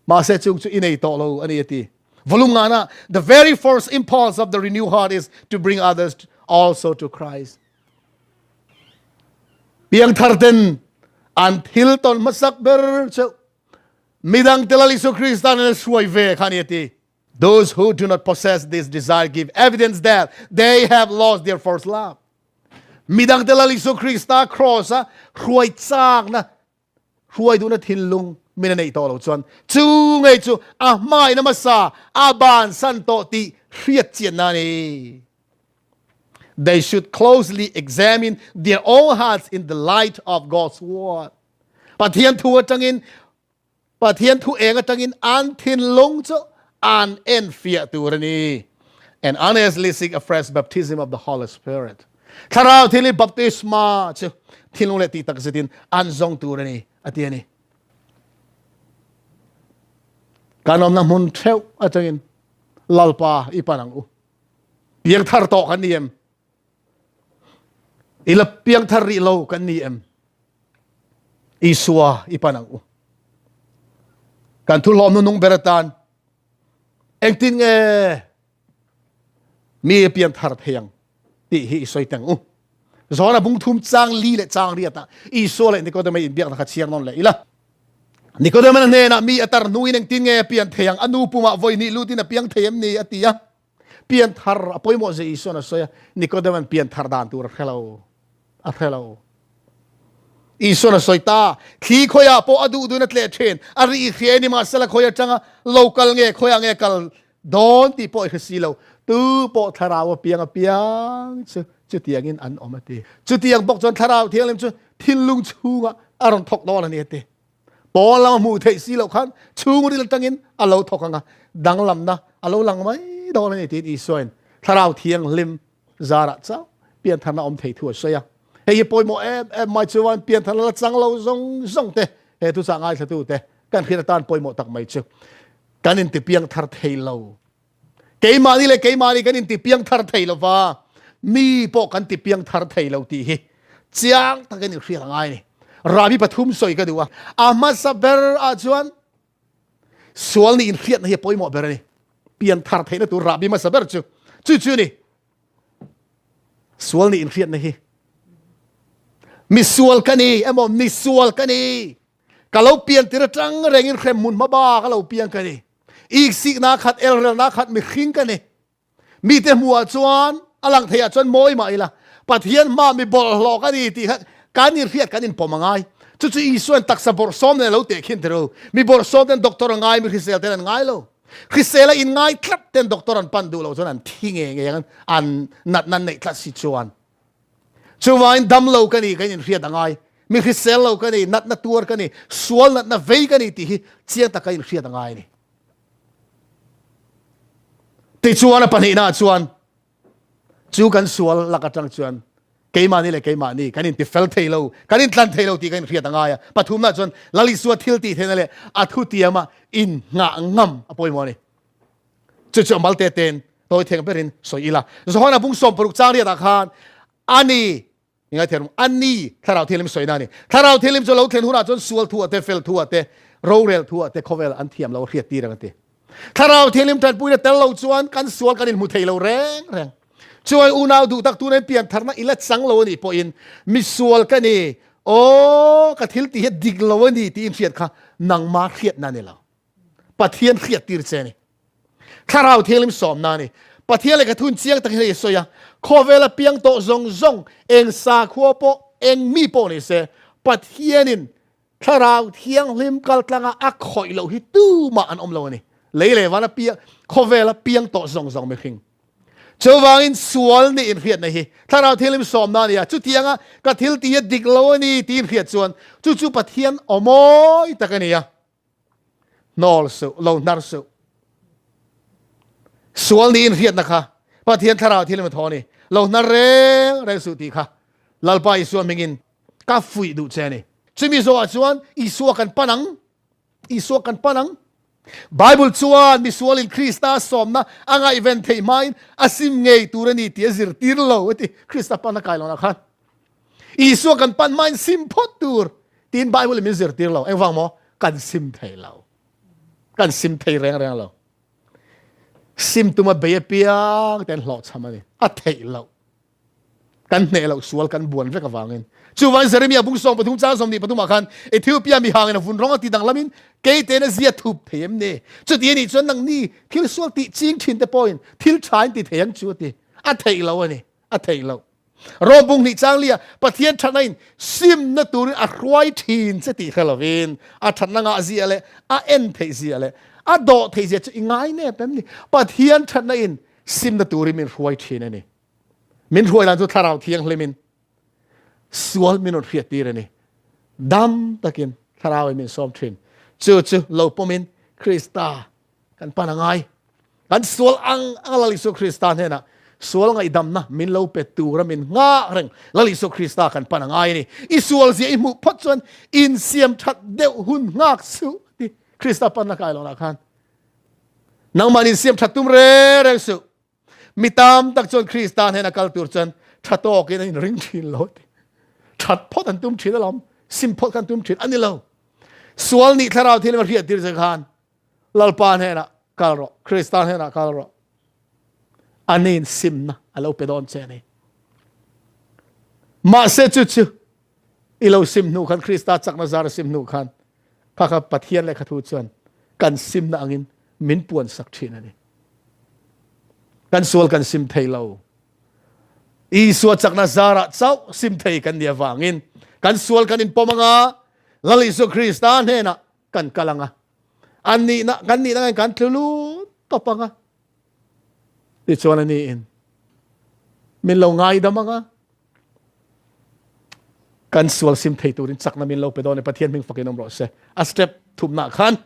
[SPEAKER 1] Mahse chung chu i nei tawh lo a ni a ti. Volume ngana the very first impulse of the renewed heart is to bring others also to Christ. Piangthar ten an thil ton hmasak ber chu midang te Lal Isu Krista nen hruai ve kha ni a ti. Those who do not possess this desire give evidence that they have lost their first love. Midang te Lal Isu Krista cross a hruai chakna hruai duhna thinlung min a neih tawh lo chuan chu ngei chu a hmaina hmasa a bansan tawh tih hriat chianna a ni. They should closely examine their own hearts in the light of God's word. Pathian thu atangin Pathian thu eng atangin an thinlung chu an enfiah tur a ni. And honestly seek a fresh baptism of the Holy Spirit. Thlarau thil hi baptisma chu thinlung leh tih tak zetin an zawng tur a ni a ti a ni. Kan awmna hmun theuh atangin Lalpa i pan ang u. Piangthar tawh kan ni em? I la piangthar rih lo kan ni em? Isua i pan ang u. Kan thu hlawm nung ber atan engtin nge mi pianthar thei ang tih hi i sawi teng u. Zona bung thum chang li le chang riat ah Isua leh Nikodema in biakna kha chhiar nawn leh ila. Nikodema hnenah mi atar hnuin engtin nge pian thei ang anu pumah vawi hnih lutin a piang thei em ni a ti a. Pianthar a pawimawh zia Isuan a sawi a, Nikodema'n pianthar dan tur a hre lo. A hre lo. Isuan a sawi ta, thli khawiah pawh a duh duhin a tleh thin, a ri hria ni mahsela khawi atanga lo kal nge khawiah nge kal dawn tih pawh i hre si lo. Tu pawh thlarau a piang a piang chu chutiangin an awm a ti. Chutiang bawk chuan thlarau thianghlim chu thinlung chhungah a rawn thawk dawn a ni a ti. Pawn lama hmuh theih si loh khan chhungril atangin a lo thawk ang a, danglamna a lo lang mai dawn a ni tiin Isuain Thlarau Thianghlim zarah chauh piantharna awm thei thu a sawi a. Hei hi pawimawh em em mai chuan piantharna la chang lo zawng zawng te, he thuchah ngaithlatu te kan hriat atan pawimawh tak mai chu kan intipiangthar thei lo. Keimahni leh keimahni kan intipiangthar thei lo va, mi pawh kan tipiangthar thei lo tih hi chiang takin i hriat a ngai a ni. Rabi pathum sawi ka duh a, a hmasa ber ah chuan sual nih inhriatna hi a pawimawh ber a ni. Pianthar theihna tur rabi hmasa ber chu chu chu a ni. Sual nih inhriatna hi misual ka ni emaw misual ka ni ka lo pian tir atang rengin hremhmun hmaba ka lo piang ka ni. Iksikna khat elrelna khat mihring ka ni. Mite hmuhah chuan a lang theiah chuan mawi mah ila Pathian hma mi bawlhhlawh ka ni tih kha kan inhriat kan inpawm a ngai. Chu chu Isuan taksa bawrhsawm nen a lo teh khin tirh. Mi bawrhsawm ten doctor a ngai, mi hrisel ten an ngai lo. Hrisel a inngai tlat ten doctor an pan duh loh chuan an thi ngei ngei ang, an natna an neih tlat si chuan. Chuvangin dam lo ka ni kan inhriat a ngai. Mi hrisel lo ka ni, natna tuar ka ni, sual natna vei ka ni tih hi chiang taka inhriat a ngai a ni. Tichuan a pahnihnaah chuan chu kan sual lak atang chuan keimahni leh keimahni kan intifel thei lo, kan intlan thei lo tih kan inhriat a ngai a. Pathumnaah chuan Lal Isua thil tih theihna leh a thutiama innghah ngam a pawimawh a ni. Chu chu a malte tein tawi theng berin sawi ila. Johana bung 16 chang riatah khan a ni Ngai thiam a ni thlarau thianghlim sawina a ni. Thlarau thianghlim chu lo thlen hunah chuan sual thu ah te, fel thu ah te, rorel thu ah te khawvel an thiam lo a hriat tir ang a ti. Thlarau thianghlim tanpuina tel lo chuan kan sual kan inhmu thei lo reng reng. Chuan unau duh tak tuna in pian tharna i la chang lo a nih pawhin misual ka ni, aw ka thil tih hi a dik lo a ni tiin hriat kha nangma hriatna a ni lo. Pathian hriat tir che a ni. Thlarau Thianghlim sawmna a ni. Pathian lehkha thun chiang takin hei a sawi a, khawvela piang tawh zawng zawng, eng sakhua pawh, eng mi pawh ni se, Pathianin Thlarau Thianghlim kaltlanga a khawih loh hi tumah an awm lo a ni. Lei leh vana piang, khawvela piang tawh zawng zawng mihring. Chuvangin sual nih inhriatna hi Thlarau Thianghlim sawmna a ni a, chutianga ka thil tih hi a dik lo a ni tih inhriat chuan chu chu Pathian aw mawi tak a ni a. Hnawl suh, lo hnar suh. Sual niin hriatna kha Pathian thlarau thil emaw thaw a ni. Lo hnar reng reng suh tih kha Lalpa Isua hmingin ka fuih duh che a ni. Chumi zawhah chuan Isua kan pan ang. Isua kan pan ang. Bible chuan misualin Krista sawmna a ngaihven theih hmain a sim ngei tur a ni tih a zirtir lo a ti. Krista pan a kai lohna khan Isua kan pan hmain sim phawt tur tiin Bible in min zirtir lo. Engvang maw? Kan sim thei lo. Kan sim thei reng reng lo. Sim tuma bei apiang te an hlawhchham a ni. A theih loh. Kan hneh loh sual kan buan vek avangin. Chuvangin Jeremia bung 13 chang 23 ah khan Ethiopia mi hangin a vun rawng a ti danglamin kei tein a zia thup thei em ni? Chuti a nih chuan nangni thil sual tih ching thin te pawhin thil tha in ti thei ang chu a ti. A theih loh a ni. A theih loh. Rom bung hnih chang lia Pathian thatna in simna turin a hruai thin che tih hre lovin a thatna ngah zia leh a en theih zia leh a dawh theih zia chu i ngai nep em ni? Pathian thatna in simna turin min hruai thin a ni. Min hruai dan chu thlarau thianghlimin sual min rawn hriat tir a ni. Dam takin thlarau in min sawm thin. Chu chu lo pawmin Krista kan pan a ngai. Kan sual ang ang Lal Isua Krista hnenah sual ngaihdamna min lo pe tura min nghak reng Lal Isua Krista kan pan a ngai a ni. I sual zia i hmuh phawt chuan insiam that deuh hun nghak suh ti Krista panna kai lohna khan nangmah insiam that tum reng reng suh. Mi tam tak chuan Krista hnena kal tur chuan tha tawkin an inring thin lo ti. That phawt an tum thin alawm, sim phawt kan tum thin a ni lo. Sual nih thlarau thil a hriat tir che khan Lalpa hnenah kal rawh, Krista hnenah kal rawh. Anin simna a lo pe dawn che a ni. Mahse chu chu i lo sim hnu khan Krista chakna zar a sim hnu khan kha kha Pathian lehkha thu chuan kan simna angin min puan sak thin a ni. Kan sual kan sim thei lo. Isua chakna zarah chauh sim thei kan nih avangin kan sual kan inpawm anga Lal Isua Krista hnenah kan kal anga an nihna kan nihna ngain kan tlu lut tawp anga tichuan ani in min lo ngaidam anga kan sual sim thei turin chakna min lo pe dawn e Pathian hming fakin awm rawh se a step thumna khan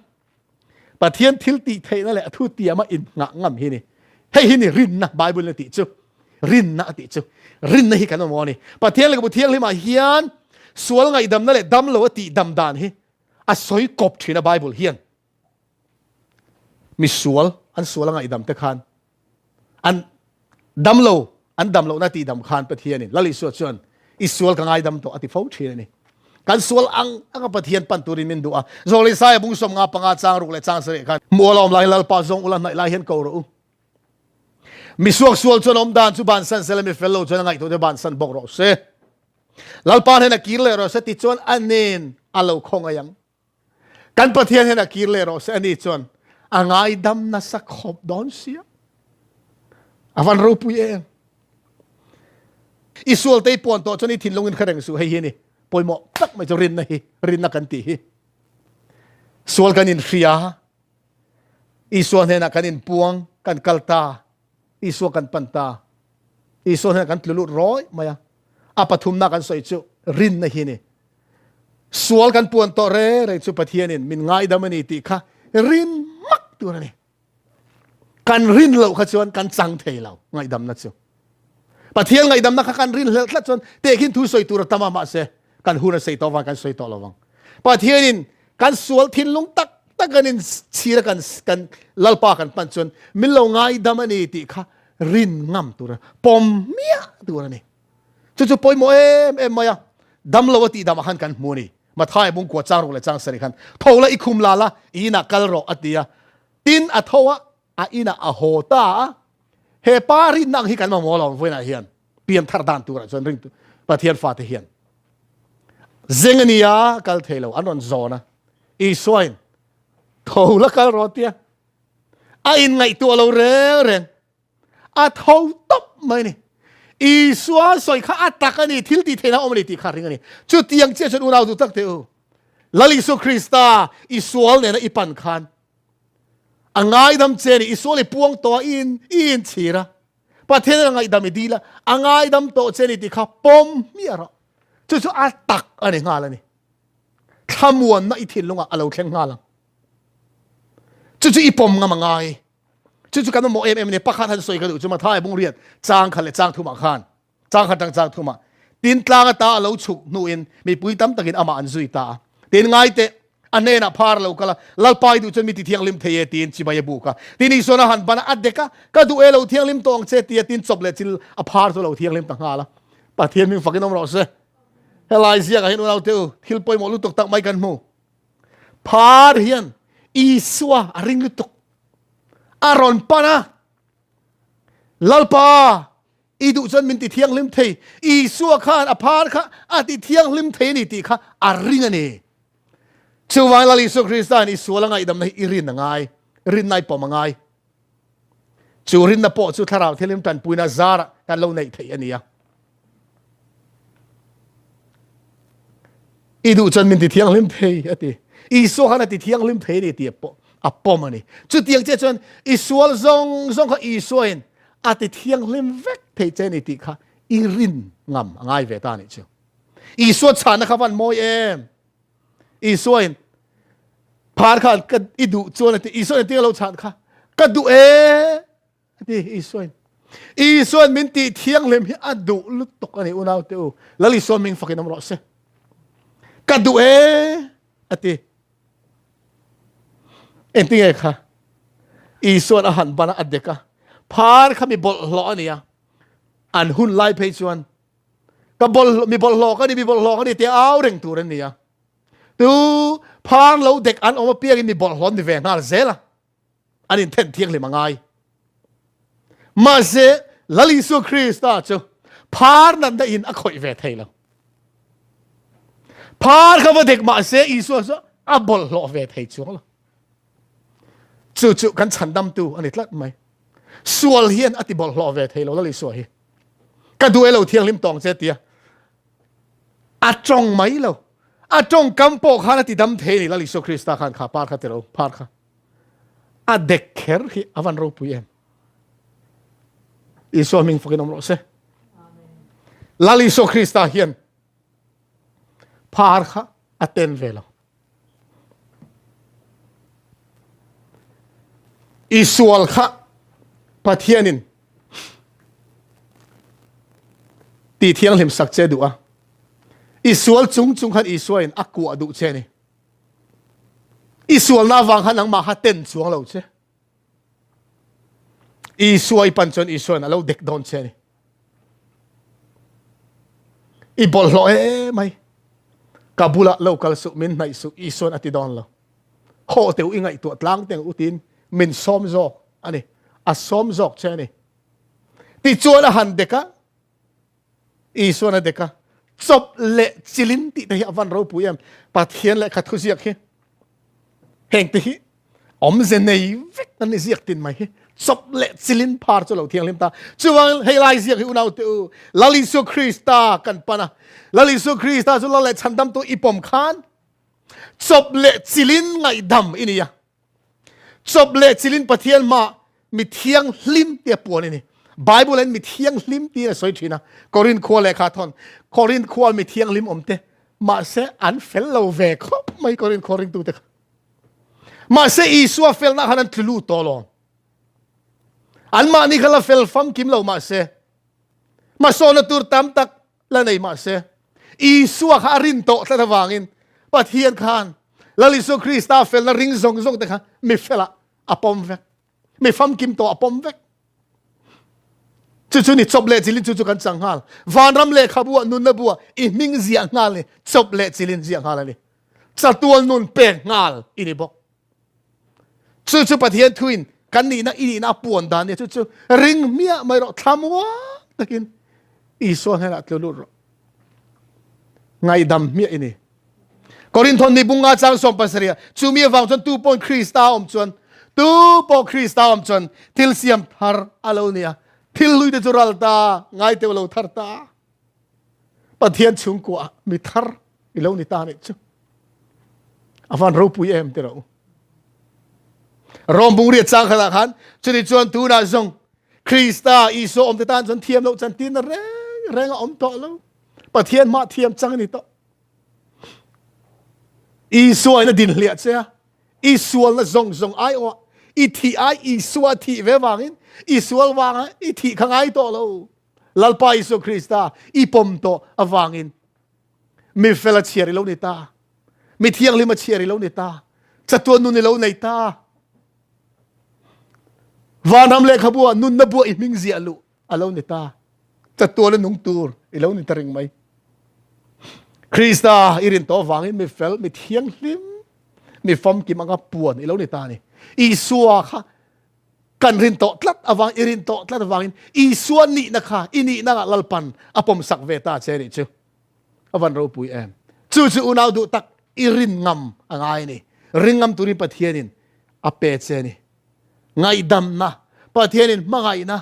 [SPEAKER 1] Pathian thil tih theihna leh a thu tiama in ngah ngam hi ni hei hi ni rinna Bible na tih chu rinna a tih chu rinna hi kan awm ni Pathian lehkhabu thianghlimah hian sual ngaihdamna leh damlo a tih dam dan hi a sawi kawp thin a Bible hian mi sual an sual a ngaihdam te khan an damlo an dam lohna tih dam khan Pathianin Lal Isua chuan i sual ka ngaidam tawh a ti fo thin a ni. Kan sual ang anga Pathian pan turin min duh a. Zawng Isaia bung 55 chang ruk leh chang sarih khan mual a awm lai Lalpa zawng ula hnaih lai hian ko rawh u. Mi suak sual chuan awm dan chu bansan sela mi fel lo chuan a ngaihtuah te bansan bawk rawh se. Lalpa hnen a kir leh rawh se ti chuan a nen a lo khawngaih ang. Kan Pathian hian a kir leh rawh se ani chuan a ngaidam nasa khawp dawn sia. A van ropui em. I sual te i puan tawh chuan i thinlungin hre reng suh hei hi ni pawimawh tak mai chu rinna hi rinna kan tih hi. Sual kan in hria Isua hnenah kan in puang kan kal ta Isua kan pan ta. Isua hnenah kan tlu lut rawih mai a. A pathumna kan sawi chu rinna hi ni. Sual kan puan tawh re reng chu Pathianin min ngaidam a ni tih kha rin mak tur a ni. Kan rin loh kha chuan kan chang thei lo ngaihdamna chu. Pathian ngaihdamna kha kan rin hlelh tlat chuan tehkhin thu sawi tur a tam a mahse kan hun a sei tawh vang kan sawi tawh lo vang. Pathianin kan sual thinlung tak tak kan in chhir a kan kan Lalpa kan pan chuan min lo ngaidam a ni tih kha rin ngam tur a pawm miah tur a ni. Chu chu pawimawh em em mai a, damlo a tihdamah khan kan hmu a ni. Mathai bung kua chang ruk leh chang sarih khan tho la i khum la la i inah kal rawh a ti a. Tin a tho a, a inah a haw ta a. He pa rinna ang hi kan mamawh lo vawiinah hian pian thar dan turah chuan ring Pathian fate hian zeng a nia kal thei lo an rawn zawn a. Isuain tho la kal rawh a tia. A inngaihtuah lo reng reng. A tho tawp mai a ni. Isua sawi kha a tak a ni, thil tih theihna awm a ni tih kha a ring a ni. Chutiang chiah chuan unau duh tak teh u, Lal Isua Krista i sual nena i pan khan a ngaidam che a ni. I sual i puang tawh a, i in i inchhir a, Pathian a ngaihdam i dil a, a ngaidam tawh che a ni tih kha pawm hmiah rawh. Chu chu a tak a ni nghal a ni. Thlamuanna i thinlungah a lo thleng nghal ang. Chu chu i pawm ngam a ngai. Chu chu kan mamawh em em a ni. Pakhat han sawi ka duh chu Mathai bung riat chang khat leh chang thumah khan chang khat tang chang thumah tin tlang ata a lo chhuk hnuin mipui tam takin amah an zui ta a. Tin ngai teh a hnenah phar a lo kal a, Lalpa i duh chuan mi ti thianghlim thei e tiin chibai a buk a. Tin Isuan a han ban a, a dek a, ka duh e lo thianghlim tawh ang che tia tin chawp leh chil a phar chu a lo thianghlim ta nghal a. Pathian hming fakin awm rawh se. Helai ziakah hian unaute u, thil pawimawh lutuk tak mai kan hmu. Phar hian Isua a ring lutuk. A rawn pan a, Lalpa, i duh chuan min ti thianghlim thei. Isua khan a phar kha a ti thianghlim thei a ni tih kha a ring a ni. Chuvang Lal Isua Krista in i sual a ngaihdamna hi i rin a ngai, rinna i pawm a ngai. Chu rinna pawh chu Thlarau Thianghlim tanpuina zarah kan lo neih theih a ni a. I duh chuan min ti thianghlim thei a ti. Isua khan a ti thianghlim thei a ni tih pawh a pawm a ni. Chutiang che chuan i sual zawng zawng kha Isua in a ti thianghlim vek thei che a ni tih kha i rin ngam a ngai ve ta a nih chu. Isua chhanna kha van mawi em? Isua in phar khan ka i duh chuan a ti. Isua in tinga lo chhan kha ka duh e A ti Isuain. Isuain min tih thianghlim hi a duh lutuk a ni unau te u. Lal Isua ming fakin awm rawh se. Ka duh e a ti. Engtinge kha? Isuan a han bana a dek a. Phar kha mi bawlhhlawh a ni a. An hun lai phei chuan ka bawlhhlawh mi bawlhhlawh ka ni mi bawlhhlawh ka ni tia au reng tur an ni a. Tu phar lo dek an awm apiangin mi bawlhhlawh an ni ve nghal zel a. an inthen thianghlim a ngai. Mahse, Lal Isua Krista chu phar natna in a khawih ve thei lo. Phar kha va dek mahse Isua chu a bawlhhlawh ve thei chuang lo. Chu chu kan chhandamtu a ni tlat mai. Sual hian a ti bawlhhlawh ve thei lo Lal Isua hi. Ka duh e lo thianghlim tawng che tia. A tawng mai lo. A tawngkam pawh khan a ti dam thei ni Lal Isua Krista khan kha par kha ti lo phar kha. A dek kher hi a van ropui em. Isua hming fakin awm rawh se. Lal Isua Krista hian phar kha a ten ve lo. Isual kha Pathianin ti thianghlim sak che duh a. Isual chung chung khan Isua in a kuah duh che ni. I sualna avang khan nangmah kha ten chuang lo che. Isua i pan chuan Isuan a lo dek dawn che ni. I bawlhhlawh e mai. Ka bulah lo kal suh min hnaih suh Isuan a ti dawn lo. Haw teu i ngaihtuah tlang teng utin min sawm zawk ani. A sawm zawk che ani. Tichuan a han dek a Isuan a dek a, chawp leh chilin tih te hi a van ropui em. Pathian lehkha thu ziak hi heng te hi awmze nei vek an ni ziak tin mai hi chawp leh chilin phar chu lo thianghlim ta. Chuvangin hei lai ziak hi unau te u Lal Isua Krista kan pan a, Lal Isua Krista chu Lal leh chhandamtu i pawm khan chawp leh chilin ngaihdam i ni a. Chawp leh chilin Pathian hmaah mi thianghlim tia puan i ni. Bible in mi thianghlim tiin a sawi thin a. Korinth khua lehkha thawn, Korinth khua mi thianghlim awm te, mahse an fel lo ve khawp mai Korinth khua ringtute kha. Mahse Isua felna khan an tlu lut tawh alawm. Anmahni kha la fel famkim lo mahse hmasawnna tur tam tak la nei mahse Isua kha a rin tawh tlat avangin Pathian khan Lal Isua Krista felna ring zawng zawng te kha mi felah a pawm vek. Mi famkim tawh a pawm vek. Chu chu ni chawp leh chilin chu chu kan chang nghal. Vanram lehkhabu ah nunna bu ah i hming ziah nghal ni chawp leh chilin ziah nghal a ni. Chatual nun pek nghal i ni bawk. Chu chu Pathian thuin kan nihna i nihna a puan dan nia chu chu ring hmiah mai rawh thlamuang takin Isua hnenah tlu lut rawh. Ngaihdam hmiah i ni. Korinthon ni bunga chang sawm pasarih chu mi avang chuan tu pawhin Krista awm chuan tu pawh Krista awm chuan thil siam thar a lo nia thil hlui te chu ral ta ngai teuh lo thar ta Pathian chhungkua mi thar i lo ni ta nih chu a van ropui em ti ro Rom bung riat chang khatah khan chuni chuan tunah zawng Krista Isua awm te tan chuan thiam loh chan tin na reng reng a awm tawh lo Pathian mah thiam chang ni tawh Isua in a din hliah che a I sualna zawng zawng ai aw. I thih ai Isua thih ve vangin i sual vanga i thih kha ngai tawh lo. Lalpa Isua Krista i pawm tawh avangin mi fel a chhiar i lo ni ta. Mi thianghlim a chhiar i lo ni ta. Chatuan nun i lo nei ta. Vanram lehkhabu ah nunna bua i hming ziah luh a lo ni ta. Chatuan a nung tur i lo ni ta ring mai. Krista i rin tawh avangin mi fel, mi thianghlim, mi famkim anga puan i lo ni ta ni. Isua kha kan rin tawh tlat avang i rin tawh tlat avangin Isua nihna kha i nihna ah Lalpan a pawmsak ve ta che nih chu. A van ropui em. Chu chu unau duh tak i rin ngam a ngai ni. Ring ngam turin Pathianin a pe che ni. Ngaihdamna, Pathianin hmangaihna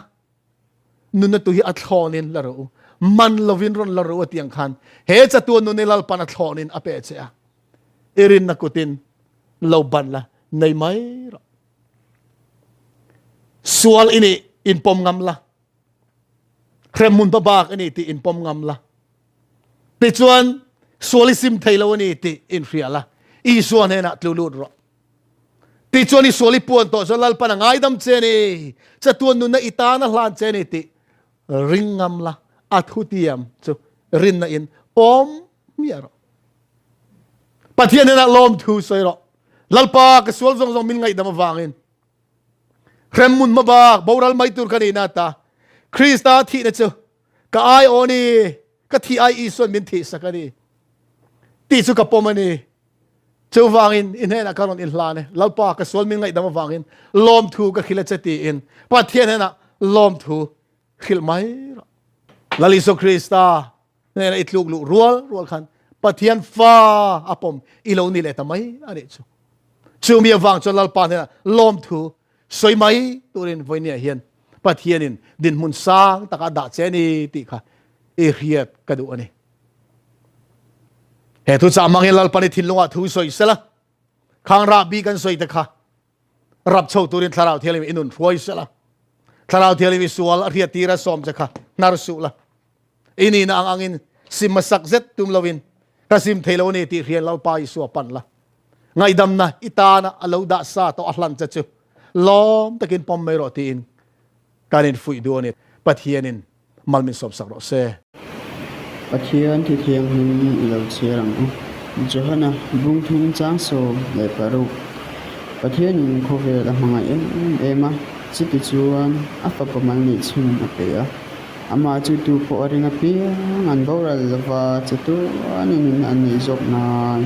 [SPEAKER 1] nunna tu hi a thlawnin la rawh u. Man lovin rawn la rawh u a tiang khan he chatuan nun hi Lalpan a thlawnin a pe che a. I rinna kutin lo ban la nei mai rawh. Sual i nih inpawm ngam la. Hremhmun babak i ni tih inpawm ngam la. Tichuan sual i sim thei lo a ni tih inhria la. Isua hnenah tlu lut rawh. Tichuan i sual i puan tawh chuan Lalpan a ngaidam che a ni. Chatuan nunna i tan a hlan che a ni tih ring ngam la. A thutiam chu rinna in pawm hmiah rawh. Pathian hnenah lawmthu sawi rawh. Lalpa ka sual zawng zawng min ngaihdam avangin hremhmun hmabak boral mai tur ka nihna ata Krista thihna chu ka ai aw ni ka thih ai Isuan min thih sak a ni tih chu ka pawm a ni. Chuvangin i hnenah ka rawn inhlan e Lalpa ka sual min ngaihdam avangin lawmthu ka hrilh a che tiin Pathian hnenah lawmthu hrilh mai rawh. Lal Isua Krista hnena i tluk luh rual rual khan Pathian fa a pawm i lo ni leh ta mai a nih chu. Chumi avang chuan Lalpa hnena lawmthu sawi mai turin vawinia hian Pathianin dinhmun sang taka dah che ni tih kha i hriat ka duh a ni. He thu chah hmangin Lalpan i thinlungah thu sawi sela, khang rahbi kan sawi te kha rap chho turin Thlarau Thianghlim i nun hruai sela, Thlarau Thianghlim i sual a hriat tira sawm che kha hnar suh la. I nihna ang angin sim hmasak zet tum loin ka sim thei lo a ni tih hrian Lalpa Isua pan la. Ngaihdamna i tana a lo dah sa tawh a hlan che chu lawm takin pawm mai rawh tiin kan infuih duh a ni. Pathianin mal min sawmsak rawh se.
[SPEAKER 2] Pathian thi thianghlim i lo chhiar ang u. Johana bungthum 16. Pathianin khawvel a hmangaih em em a, chuti chuan a fapa mal nih chhun a pe a. Amah chu tu pawh a ring apiang an boral lova chatuanin an neih zawk nan.